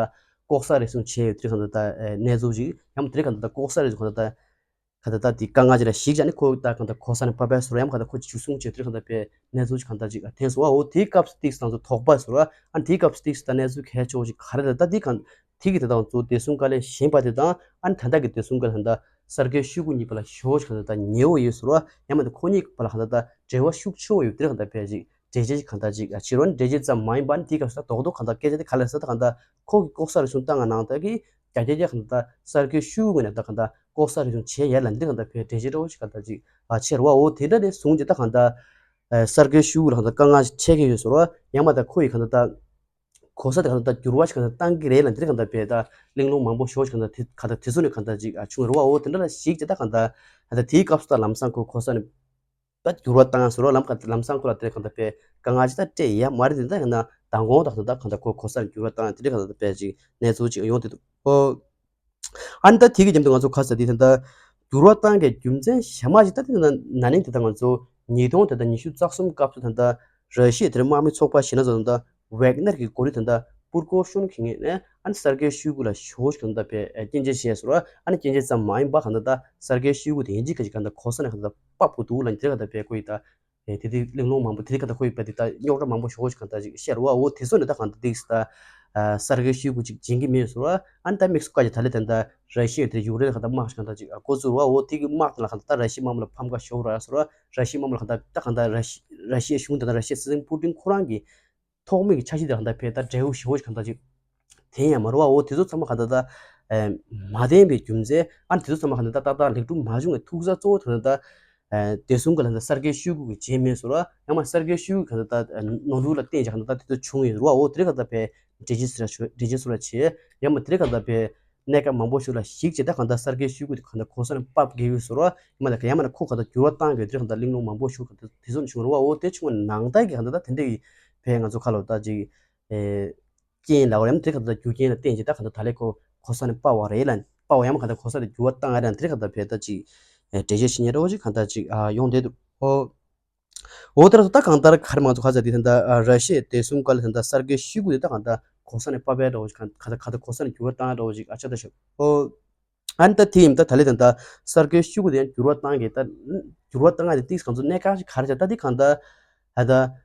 ལྐོག་ཟ་རེ་ཟུང་བྱས་ཡོད། དེ་རེད། གང་ལྟར་ད་གནས་ཚུལ་ཅིག་ཡང་མ་དེ་རེད། གང་ལྟར་ད་ལྐོག་ཟ་རེ་ཟུང་གང་ལྟར་ད། ད་ལྟ་དེ་དཀའ་ངལ་ཅིག་ལ་གཞིགས་བྱས་ནས་ཁོ་ད་གང་ལྟར་གོ་ས་ནས་ཕབ་པ་ཟེར་བ། ཡང་གང་ལྟར་ཁོ་ཅིག་འཇུ་བཟུང་བྱས་དུས་གང་ལྟར་པའི་གནས་ཚུལ་ཅིག་གང་ལྟར་ཅིག་ཐོན་སོང་བ། འོ་དེའི་སྐབས་སུ་ཏིག་ཙམ་ཚོ་དོགས་པ་ཟེར་བ། ཨ་ནི་དེའི་སྐབས་སུ་ཏིག་ཙམ་ད་གནས་ཚུལ་གལ་ཆེ་བོ་ཅིག་ག་རེ་རེད། ད་དེ་གང་དེ་གི་ད་ལྟ་ང་ཚོ་བདེ་སྲུང་བཀའ་བློན་གཞན་པ་དེ་དང་ཨ་ནི་ད་ལྟ་གི་བདེ་སྲུང་བཀའ་བློན་གང་ལྟར་གསར་འགོད་ཤོག་གུ་གཉིས་བར་ལ་ཞེ་པོ་ཅིག་གང་ལྟར་ད་ཉེ་བོ་ཡོད་ཟེར་བ། ཡང་མ་ད་ཁོ་གཉིས་བར་ལ་གང་ལྟར་ད་འབྲེལ་བ་ཤུགས་ཆེ་བོ་ཡོད། དེ་གང་ལྟར་པའི་ཅིག་འགྲེལ་བཤད་ཅིག་གང་ལྟར་ཅིག་བྱེད་རོགས། འགྲེལ་བཤད་ཙམ་མ་ཡིན་པ་ནི་དེའི་སྐབས་སུ་ད་རྡོག་རྡོག་གང་ལྟར་སྐད་ཆ་དེ་ག་རེ་ཟེར། ད་གང་ལྟར་ཁོ་གི་ལྐོག་ཟ་རེ་ཟུང་བཏང་བའི་ནང་ལྟར་གི་རྒྱ་སྐད་ཆ་གང་ལྟར་གསར་འགོད་ཤོག་གུ་ནས་ད་གང་ལྟར་ལྐོག་ཟ་རེ་ཟུང་བྱས་ཡ་ལ་འདི་གང་ལྟར་བའི་འགྲེལ་བཤད་འདྲ་བོ་ཞིག་གང་ལྟར་ཅིག་ཨ་བྱས་རེད་བ། འོ་དེ་འདྲ་ནས་བཟུང་སྟེ་ད་གང་ལྟར་ཨ་གསར་འགོད་ཤོག་གུ་ལ་གང་ལྟར་དཀའ་ངལ་ཞིག་འཕྲད་ཀྱི་ཡོད་ཟེར་བ། ཡང་མ་ད་ཁོ་ཡི་གང་ལྟར་ད་གོ་ས་དེ་གང་ལྟར་ད་འགྱུར་བ་ཞིག་གང་ལྟར་བཏང་གི་རེད་ལ་འདི་གང་ལྟར་བའི་ད་གླེང་སློང་མང་པོ་ཞེ་པོ་ཞིག་གང་ལྟར་དེ་གང་ལྟར་དེ་ཚོ་ནས་གང་ལྟར་ཅིག་ཨ་བྱུང་རེད་བ། འོ་དེ་འདྲ་ལ་གཞིགས་བྱས་ད་གང་ལྟར་ད་དེའི་སྐབས་སུ་ད་ལམ་སང་ཁོ་གོ་ས་ནས་ད་འགྱུར་བ་བཏང་ཟེར་བ། ལམ་ཁ་ལམ་སང་ཁོ་ལ་དེ་གང་ལྟར་པའི་དཀའ་ངལ་ཅིག་ད་སྤྲད་ཡ་མ་རེད། དེ་ད་ཡང་ན་མདང་དགོང་དང་ད་གང་ལྟར་ཁོ་གོ་སར་འགྱུར་བ་བཏང་དེ་འདྲ་གང་ལྟར་པའི་ཅིག་གནས་ཚུལ་ཅིག་ཡོང་དེ་འདུག་ཨོ། ཨ་ནི་ད་དེ་གི་མཉམ་དུ་ང་ཚོ་ཁ་ས་དེ་ད་ལྟ་འགྱུར་བ་བཏང་གི་རྒྱུ་མཚན་གཞན་མ་ཅིག་ད་དེ་ད་ན་ནིང་དེ་ད་ང་ཚོ་ཉིས་སྟོང་དེ་ད་ཉི་ཤུ་རྩ་གསུམ་སྐབས་སུ་ད་ལྟ་ར་ཤི་ཡའི་དེར་དམག་མི་ཚོགས་པ་ཞེ་ན་ཚོ་ད་ལྟ་ཝེག་ནར་གྱི་འགོ་ཁྲིད་ད་ལྟ་པུར་ཀོ་ཤོན་གྱི་ངོས་ནས་ཨ་ནི་གསར་འགོད་ཤོག་གུ་ལ་ཞེ་པོ་ཞིག་གང་ལྟར་པའི་སྐྱོན་བརྗོད་བྱས་ཟེར་བ། ཨ་ནི་སྐྱོན་བརྗོད་ཙམ་མ་ཡིན་པ་གང་ལྟར་ད་གསར་འགོད་ཤོག་གུ་དེ་ཡིན་གཅིག་ག་གཅིག་གང་ལྟར་གོ་ས་ནས་གང་ལྟར་ཕབ་དགོས་འདུག་ལབ་ནས་དེ་གང་ལྟར་པའི་ཁོ་ཡི་ད་དེ་དེ་གླེང་སློང་མང་པོ་དེ་གང་ལྟར་ཁོ་ཡི་པའི་དེ་ད་རྙོག་དྲ་མང་པོ་ཞེ་པོ་ཞིག་གང་ལྟར་ཅིག་བཤད་རེད་བ། འོ་དེ་ཚོ་ནས་ད་གང་ལྟར་དེ་གི་ད་གསར་འགོད་ཤོག་གུ་ཅིག་སྦྱིན་གྱི་མེད་ཟེར་བ། ཨ་ནི་ད་དམིགས་སུ་བཀར་གྱི་ད་ལས་དེ་ད་ར་ཤི་ཡའི་དེ་ཡུཀ་རེན་གང་ལྟར་དམག་ཞིག་གང་ལྟར་ཅིག་འགོ་བཙུགས་རེད་བ། འོ་དེ་གི་དམག་དེ་ལ་གང་ལྟར་ད་ར་ཤི་ཡའི་དམག་མི་ལ་ཕམ་ཁ་ཞེ་པོ་རག་ཟེར་བ། ར་ཤི་ཡའི་དམག་མི་ལ་གང་ལྟར་ད་གང་ལྟར་ར་ཤི་ར་ཤི་ཡའི་གཞུང་དེ་ད་ར་ཤི་ཡའི་སྲིད་འཛིན་པུ་ཏིན་ཁོ་རང་གི་ཐོག་མའི་གི་འཆར་གཞི་དེ་གང་ལྟར་ཕེ་ད་འབྲས་བུ་ཞེ་པོ་ཞིག་གང་ལྟར་ཅིག་དེ་ཡང་མ་རེད་བ། འོ་དེ་ཚོ་ཚང་མ་གང་ལྟར་ད་ཨེ་མ་བདེན་པའི་རྒྱུ་མཚན། ཨ་ནི་དེ་ཚོ་ཚང་མ་གང་ལྟར་ད་ཏག་ཏག་ལེགས་གྲུབ་མ་བྱུང་བའི་ཐུག་ས་གཙོ་བོ་གང་ལྟར་ད་ཨེ་བདེ་སྲུང་གི་ལ་ད་གསར་འགོད་ཤོག་གུ་གི་བྱས་མེད་ཟེར་བ། ཡང་མ་གསར་འགོད་ཤོག་གུ་གང་ལྟར་ད་ནོར་འཁྲུལ་ལ་བརྟེན་བྱས་གང་ལྟར་ད་དེ་ཚོ་བྱུང་ཡོད་རེད་བ། འོ་དེ་རེད་གང་ལྟར་ཕེ་འགྲེལ་བརྗོད་ཟེར་ར་ཆོ་འགྲེལ་བརྗོད་ཟེར་ར་བྱས། ཡང་མ་དེ་རེད་གང་ལྟར་ཕེ་གནད་འགག་མང་པོ་ཞིག་ལ་གཞིགས་བྱས་ད་གང་ལྟར་གསར་འགོད་ཤོག་གུ་དེ་གང་ལྟར་གོ་ས་ནས་ཕབ་དགོས་ཡོད་ཟེར་བ། ཡང་མ་ད་ག་ཡང་མ་ན་ཁོ་གང་ལྟར་འགྱུར་བ་བཏང་དགོས་དེ་རེད་གང་ལྟར་གླེང་སློང་མང་པོ་ཞིག་གང་ལྟར་དེ་ཚོ་བྱུང་རེད་བ། འོ་དེ་བྱུང་བ་ནང་ལྟར་གྱི་གང་ལྟར་ད་དེ་འདྲ་ཡི་ཕེ་ང་ཚོ་ཁ་ལོ་ད་ཅིག་ཨེ། རྐྱེན་ལབ་དགོས་རེད། དེ་ག་ད་རྒྱུ་རྐྱེན་ལ་བརྟེན་བྱས་ད་ག་ད་ད་ལས་ཁོ་གོ་ས་ནས་སྤར་བ་རེད་ལ། སྤར་བ་ཡང་མ་ག་ད་གོ་ས་ནས་འགྱུར་བ་བཏང་ཡ་རེད་ལ། དེ་ག་ད་བས་ད་ཅིག་ཨེ་འགྲེལ་བཤད་བྱེད་མཁན་འདྲ་བོ་ཅིག་ག་ད་ཅིག་ཨ་ཡོང་བསྡད་འདུག་ཨོ། འོ་དེ་ར་ད་གང་ལྟར་ག་རེ་མང་ཚོགས་ཁ་ཚ་དེ་ད་ད་ར་ཤི་ཡའི་བདེ་སྲུང་བཀའ་ལ་ད་ད་གསར་འགོད་ཤོག་གུ་དེ་ད་གང་ལྟར་གོ་ས་ནས་སྤར་བའི་འདྲ་བོ་ཅིག་ག་ད་ག་ད་གོ་ས་ནས་འགྱུར་བ་བཏང་ཡ་འདྲ་བོ་ཅིག་ཨ་ཆ་ད་ཤོག་ཨོ། ཨ་ནི་ད་དེ་ཡིན་ད་ད་ལས་ད་ད་གསར་འགོད་ཤོག་གུ་དེ་ཡང་འགྱུར་བ་བཏང་གི་ད་འགྱུར་བ་བཏང་ཡ་དེ་ཏིག་གང་ཚོ་གནད་འགག་ཅིག་ག་རེ་ཆ་ད་དེ་གང་ལྟར་ད་ད།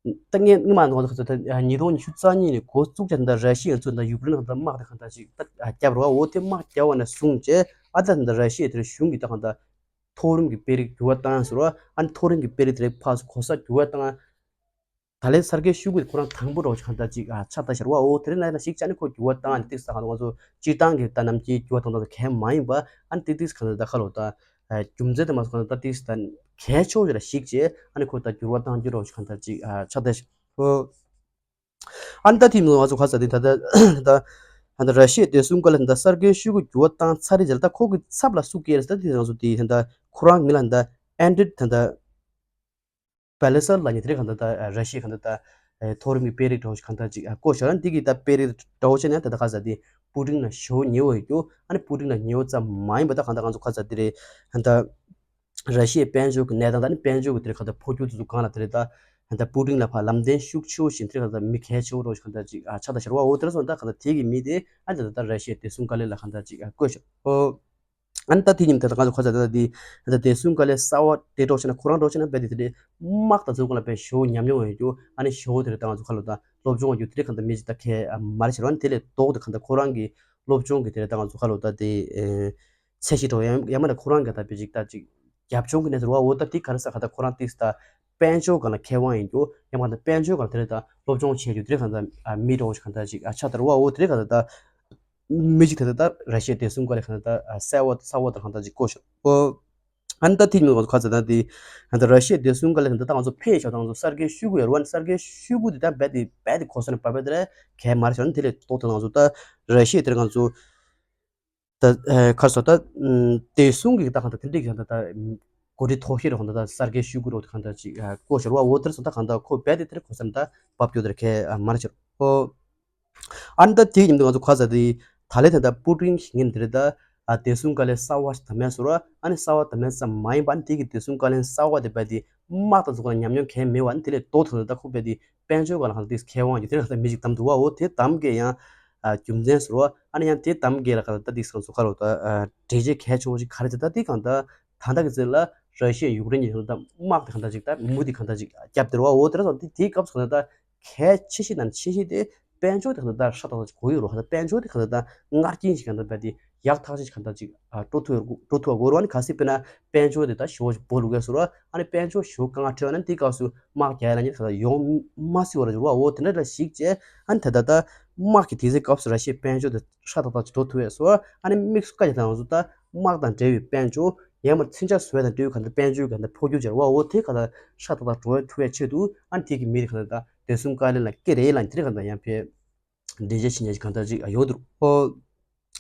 ད་ངས་ངས་མ་ནོར་ད་ཉིས་སྟོང་ཉི་ཤུ་རྩ་གཉིས་ནས་འགོ་བཙུགས་ཀྱང་ད་ར་ཤི་ཡ་ཚོས་ད་ཡུཀ་རེན་ད་དམག་དེ་གང་ལྟར་ཅིག་ད་བརྒྱབ་རོགས། འོ་དེ་དམག་བརྒྱབ་པ་ནས་བཟུང་བྱས་ཨ་ད་ད་ར་ཤི་ཡ་དེར་གཞུང་གི་ད་གང་ལྟར་མཐོ་རིམ་གྱི་དཔོན་རིགས་འགྱུར་བ་བཏང་ཟེར་བ། ཨ་ནི་མཐོ་རིམ་གྱི་དཔོན་རིགས་དེ་རིགས་ཕར་ཚུར་གོ་ས་འགྱུར་བ་བཏང་། ད་ལས་གསར་འགོད་ཤོག་གུ་ཁོ་རང་དང་པོ་རོགས་གང་ལྟར་ཅིག་ཨ་ཆ་ད་ཤར་བ། འོ་དེ་རིང་ལ་ཡིན་ན་ཞིག་ཅ་ནི་ཁོ་འགྱུར་བ་བཏང་ཨ་ནི་ཏིག་ས་གང་ང་ཚོ་སྤྱིར་བཏང་གི་ད་ནམ་རྒྱུན་འགྱུར་བ་བཏང་ད་གལ་མ་ཡིན་པ། ཨ་ནི་ཏིག་ཏིག་གང་ལྟར་ད་ཁ་ལོ་ད་རྒྱུ་མཚན་དེ་མ་སོང་གང་ལྟར་ཏིག་ས་ད་གལ་ཆེ་བ་ཞིག་ལ་གཞིགས་བྱས་ཨ་ནི་ཁོ་ད་འགྱུར་བ་བཏང་རྒྱུ་རོགས་གང་ལྟར་ཅིག་ཨ་ཆ་ད་ཤར། ཨ་ནི་ད་དེ་མིན་ང་ཚོ་ཁ་ས་དེ་ད་ད་ད་ད་ར་ཤི་ཡའི་བདེ་སྲུང་བཀའ་ལ་ད་གསར་འགོད་ཤོག་གུ་འགྱུར་བ་བཏང་ཚར་རེད་ཟེར། ད་ཁོ་གི་ཚབ་ལ་སུ་སྐྱེལ་རེད་ཟེར་ད་དེ་ང་ཚོ་དེ་ད་ཁོ་རང་མི་ལ་ད་ཨན་ཌི་ད་ད། པེ་ལེ་སར་ལ་ཉེ་དེ་རིང་གང་ལྟར་ད་ར་ཤི་ཡའི་གང་ལྟར་ད་མཐོ་རིམ་གྱི་དཔོན་རིགས་འདྲ་བོ་ཞིག་གང་ལྟར་ཅིག་བསྐོས་ཤག་ཨ་ནི་དེ་གི་ད་དཔོན་རིགས་འདྲ་བོ་ཞིག་ནས་ད་ལྟ་ག་ས་དེ་པུ་ཏིན་ལ་ཞེ་པོ་ཉེ་བོ་ཡོད་རྒྱུ། ཨ་ནི་པུ་ཏིན་ལ་ཉེ་བོ་ཙམ་མ་ཡིན་པ་ད་གང་ལྟར་ང་ཚོ་ག་ས་དེ་རེད་ད། ར་ཤི་ཡའི་དཔལ་འབྱོར་གྱི་གནས་སྟངས་ད་ནི་དཔལ་འབྱོར་གྱི་དེ་རིང་གང་ལྟར་འཕོ་འགྱུར་དེ་ཚོ་སྒང་ལ་དེ་རེད་ད། ད་པུ་ཏིན་ལ་ཕར་ལམ་སྟོན་ཤུགས་ཆེ་བོ་ཞིག་དེ་རིང་གང་ལྟར་མི་གལ་ཆེ་བོ་འདྲ་བོ་ཞིག་གང་ལྟར་ཅིག་ཆགས་ད་ཤར་བ། འོ་དེ་ར་སོང་ད་གང་ལྟར་དེ་གི་མི་དེ་ཨ་ནི་ད་ད་ར་ཤི་ཡའི་བདེ་སྲུང་བཀའ་བློན་ལ་གང་ལྟར་ཅིག་བསྐོས་ཤག་ཨོ། ཨ་ནི་ད་དེ་ཉིན་དེ་ད་ང་ཚོ་ཁ་ཚ་ད་ད་དེ་ད་བདེ་སྲུང་བཀའ་བློན་གསར་བ་དེ་འགྲོ་ཕྱིན་ན་ཁོ་རང་འགྲོ་ཕྱིན་ན་རྦད་དེ་དེ་དམག་དང་ཚོའི་སྒང་ལ་རྦད་ཞེ་པོ་ཉམས་མྱོང་ཡོད་རྒྱུ། ཨ་ནི་ཞེ་པོ་དེ་རེད་ད་ང་ཚོ་ཁ་ལོ་ད་སློབ་སྦྱོང་རྒྱུ་དེ་རེད་གང་ལྟར་མི་ཅིག་ད་ཁས་མ་རེད་ཤེས་རོགས། ཨ་ནི་དེ་ལས་ལྡོག་དེ་གང་ལྟར་ཁོ་རང་གི་སློབ་སྦྱོང་གི་དེ་རེད་ད་ང་ཚོ་ཁ་ལོ་ད་དེ་ཚད་གཞི་འགྲོ་ཡང་ཡང་མ་ད་ཁོ་རང་གི་ད་རྦད་ཅིག་ད་ཅིག་རྒྱབ་ལྗོངས་གི་གནས་ཚུལ་རེད་བ། འོ་ད་དེ་ག་རེ་ཟེར་གང་ལྟར་ཁོ་རང་ཏིག་ད་དཔལ་འབྱོར་སྒང་ལ་མཁས་དབང་ཡིན་རྒྱུ། ཡང་མ་ད་དཔལ་འབྱོར་སྒང་ལ་དེ་རེད་ད་སློབ་སྦྱོང་བྱས་རྒྱུ་དེ་རེད་གང་ལྟར་མི་འགྲོ་ཞིག་གང་ལྟར་ཅིག་ཆགས་ད་རེད་བ། འོ་དེ་རེད་གང་ལྟར་ད། མི་གཅིག་དེ་ད་ལྟ་ར་ཤི་ཡའི་བདེ་སྲུང་བཀའ་བློན་གང་ལྟར་ད་གསར་བ་གསར་བ་དང་གང་ལྟར་ཅིག་བསྐོས་ཤག་ཨོ། ཨ་ནི་ད་དེ་ཉིན་ང་ཚོ་ཁ་ཚ་ད་དེ་ད་ལྟ་ར་ཤི་ཡའི་བདེ་སྲུང་བཀའ་བློན་གང་ལྟར་ད་ང་ཚོ་ཕེབས་ཤག་ད་ང་ཚོ་གསར་འགོད་ཤོག་གུ་ཡོད་རེད་བ། གསར་འགོད་ཤོག་གུ་དེ་ད་རྦད་དེ་རྦད་དེ་གོ་ས་ནས་བབས་པ་དེ་ར་གལ་མ་རེད་ཤག་ཨ་ནི་དེ་ལས་ལྡོག་ད་ང་ཚོ་ད་ར་ཤི་ཡ་དེར་ང་ཚོ་ད་ཁ་སོ་ད་བདེ་སྲུང་གི་ད་གང་ལྟར་དེ་འདྲས་ཀྱི་ད་ད་འགོ་ཁྲིད་ཐོག་ཤེས་རོགས་གང་ལྟར་ད་གསར་འགོད་ཤོག་གུ་རོགས་གང་ལྟར་ཅིག་བསྐོས་ཤག་རེད་བ། འོ་དེར་སོང་ད་གང་ལྟར་ཁོ་རྦད་དེ་དེར་གོ་ས་ནས་ད་བབས་རྒྱུ་དེར་གལ་མ་རེད་ཤག་ཨོ། ཨ་ནི་ད་དེའི་མཉམ་དུ་ང་ཚོ་ཁ་ཚ་དེ་ ད་ལན་ད་ལྟ་པུ་ཏིན་ཞིག་ངན་དེ་རེད་ད། ཨ་བདེ་སྲུང་བཀའ་བློན་གསར་པ་ཞིག་དམ་མེད་སོ་ར། ཨ་ནི་གསར་པ་དམ་མེད་ཙམ་མ་ཡིན་པ་ཨ་ནི་དེ་གི་བདེ་སྲུང་བཀའ་བློན་གསར་པ་དེ་བས་དེ་དམག་དང་ཚོགས་ན་ཉམས་མྱོང་གང་མེད་པ་ཨ་ནི་དེ་ལས་ལྡོག་ཐུབ་ན་ད་ཁོ་བས་དེ་དཔལ་འབྱོར་སྒང་ལ་གང་ལྟར་མཁས་དབང་ཡོད་དེ་ལ་གང་ལྟར་མི་ཞིག་དམ་འདུག་བ། འོ་དེ་དམ་གི་ཡང་ཨ་རྒྱུ་མཚན་སོ་ར། ཨ་ནི་ཡང་དེ་དམ་གི་ལ་གང་ལྟར་དེ་སང་སོ་ཁ་ལོ་ད་ཨ་འགྲེལ་བྱེད་གལ་ཆེ་བོ་ཞིག་ག་རེ་དེ་ད་དེ་གང་ལྟར་ད་ལྟ་གི་ཚེ་ལ་ར་ཤི་ཡ་ཡུཀ་རེན་གྱི་གང་ལྟར་དམག་དེ་གང་ལྟར་ཅིག་ད་མུ་དེ་གང་ལྟར་ཅིག་བརྒྱབ་དེ་ར་བ། འོ་དེ་ར་སང་དེ་དེའི་སྐབས་སུ་གང་ལྟར་གལ་ཆེ་ཤོས་དང་ཆེ་ཤོས་དེ་དཔལ་འབྱོར་དེ་གང་ལྟར་ཧྲ་ཏག་ཏག་ཅིག་དགོས་ཡོད་རོ། ཧ་ད་དཔལ་འབྱོར་དེ་གང་ལྟར་སྔར་རྐྱེན་ཞིག་གང་ལྟར་བས་དེ་ཡག་ཐག་ཆོད་ཅིག་གང་ལྟར་ཅིག་ཨ་སྤྲོ་ཐུབ་སྤྲོ་ཐུབ་དགོས་རོ། ཨ་ནི་གལ་སྲིད་དཔེར་ན་དཔལ་འབྱོར་དེ་ད་ཞེ་པོ་ཞིག་སྦོ་ལུག་གས་སོ་ར། ཨ་ནི་དཔལ་འབྱོར་ཞེ་པོ་དཀའ་ངལ་འཕྲད་ན་དེའི་སྐབས་སུ་དམག་རྒྱག་ཡ་ལ་ཉེ་གང་ལྟར་ཡོང་མ་སྲིད་པ་ར་འགྱུར་བ། འོ་དེ་འདྲ་ལ་གཞིགས་བྱས་ཨ་ནི་ད་ལྟ་ད་དམག་གི་དེ་ཚེ་སྐབས་སུ་ར་ཤི་ཡའི་དཔལ་འབྱོར་དེ་ཧྲ་ཏག་ཏག་ཅིག་འགྲོ་ཐུབ་ཡས་སོ་ར། ཨ་ནི་དམིགས་སུ་བཀར་ཡ་དང་ང་ཚོ་ད་དམག་དང་འབྲེལ་བའི་དཔལ་འབྱོར་ཡང་མ་མཚོན་ཆ་བཟོ་ཡ་དང་འབྲེལ་བའི་གང་ལྟར་དཔལ་འབྱོར་གང་ལྟར་འཕོ་འགྱུར་སྦྱར་བ། འོ་དེ་གང་ལྟར་ཧྲ་ཏག་ཏག་འགྲོ་ཐུབ་ཡའི་ཆེད་དུ་ཨ་ནི་དེ་གི་མི་རིགས་གང་ལྟར་ད་བདེ་སྲུང་བཀའ་བློན་ལ་སྐད་རེད་ལ་དེ་རིགས་གང་ལྟར་ཡང་ཕེ་འགྲེལ་བཤད་བྱེད་མཁན་ཞིག་གང་ལྟར་ཅིག་ཡོང་འདུག་ཨོ།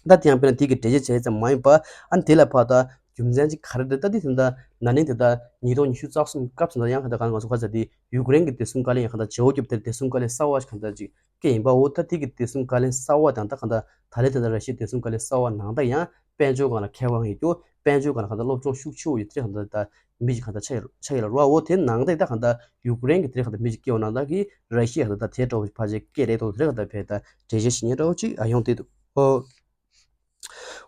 ད་དེ་ཡང་དཔེར་ན་དེ་གི་འགྲེལ་བཤད་བྱས་ཙམ་མ་ཡིན་པ་ཨ་ནི་དེ་ལ་ཕར་ད་རྒྱུ་མཚན་ཅིག་ག་རེ་རེད། ད་དེ་དེ་འདྲ་ན་ནིང་དེ་ད་ཉིས་སྟོང་ཉི་ཤུ་རྩ་གསུམ་སྐབས་སུ་ད་ཡང་ག་ད་གང་ང་ཚོ་ཁ་ཚ་དེ་ཡུཀ་རེན་གྱི་བདེ་སྲུང་བཀའ་བློན་ཡང་ག་ད་བརྗེ་བོ་བརྒྱབ་དེ་བདེ་སྲུང་བཀའ་བློན་གསར་པ་ཞིག་གང་ལྟར་ཅིག་སྐད་ཡིན་པ། འོ་ད་དེ་གི་བདེ་སྲུང་བཀའ་བློན་གསར་པ་དང་ད་གང་ལྟར་ད་ལན་དེ་འདྲ་ར་ཤི་ཡའི་བདེ་སྲུང་བཀའ་བློན་གསར་པ་ནང་ད་ཡང་དཔལ་འབྱོར་སྒང་ལ་མཁས་དབང་ཡོད་རྒྱུ་དཔལ་འབྱོར་སྒང་ལ་གང་ལྟར་སློབ་སྦྱོང་ཤུགས་ཆེ་བོ་ཡོད་དེ་གང་ལྟར་ད་མི་ཞིག་གང་ལྟར་ཆགས་ཡོད་ཆགས་ཡོད་ལ་རོ། འོ་དེ་ནང་ད་ད་གང་ལྟར་ཡུཀ་རེན་གྱི་དེ་གང་ལྟར་མི་ཞིག་སྐྱེ་བ་ནང་ད་གི་ར་ཤི་ཡ་གང་ལྟར་དེ་འདྲ་བོ་ཕལ་ཆེར་སྐད་རེད་དོ། དེ་གང་ལྟར་བས་ད་འགྲེལ་བཤད་ཞིག་ཉན་འདྲ་བོ་ཅིག་ཨ་ཡོང་བསྡད་འདུག་ཨོ།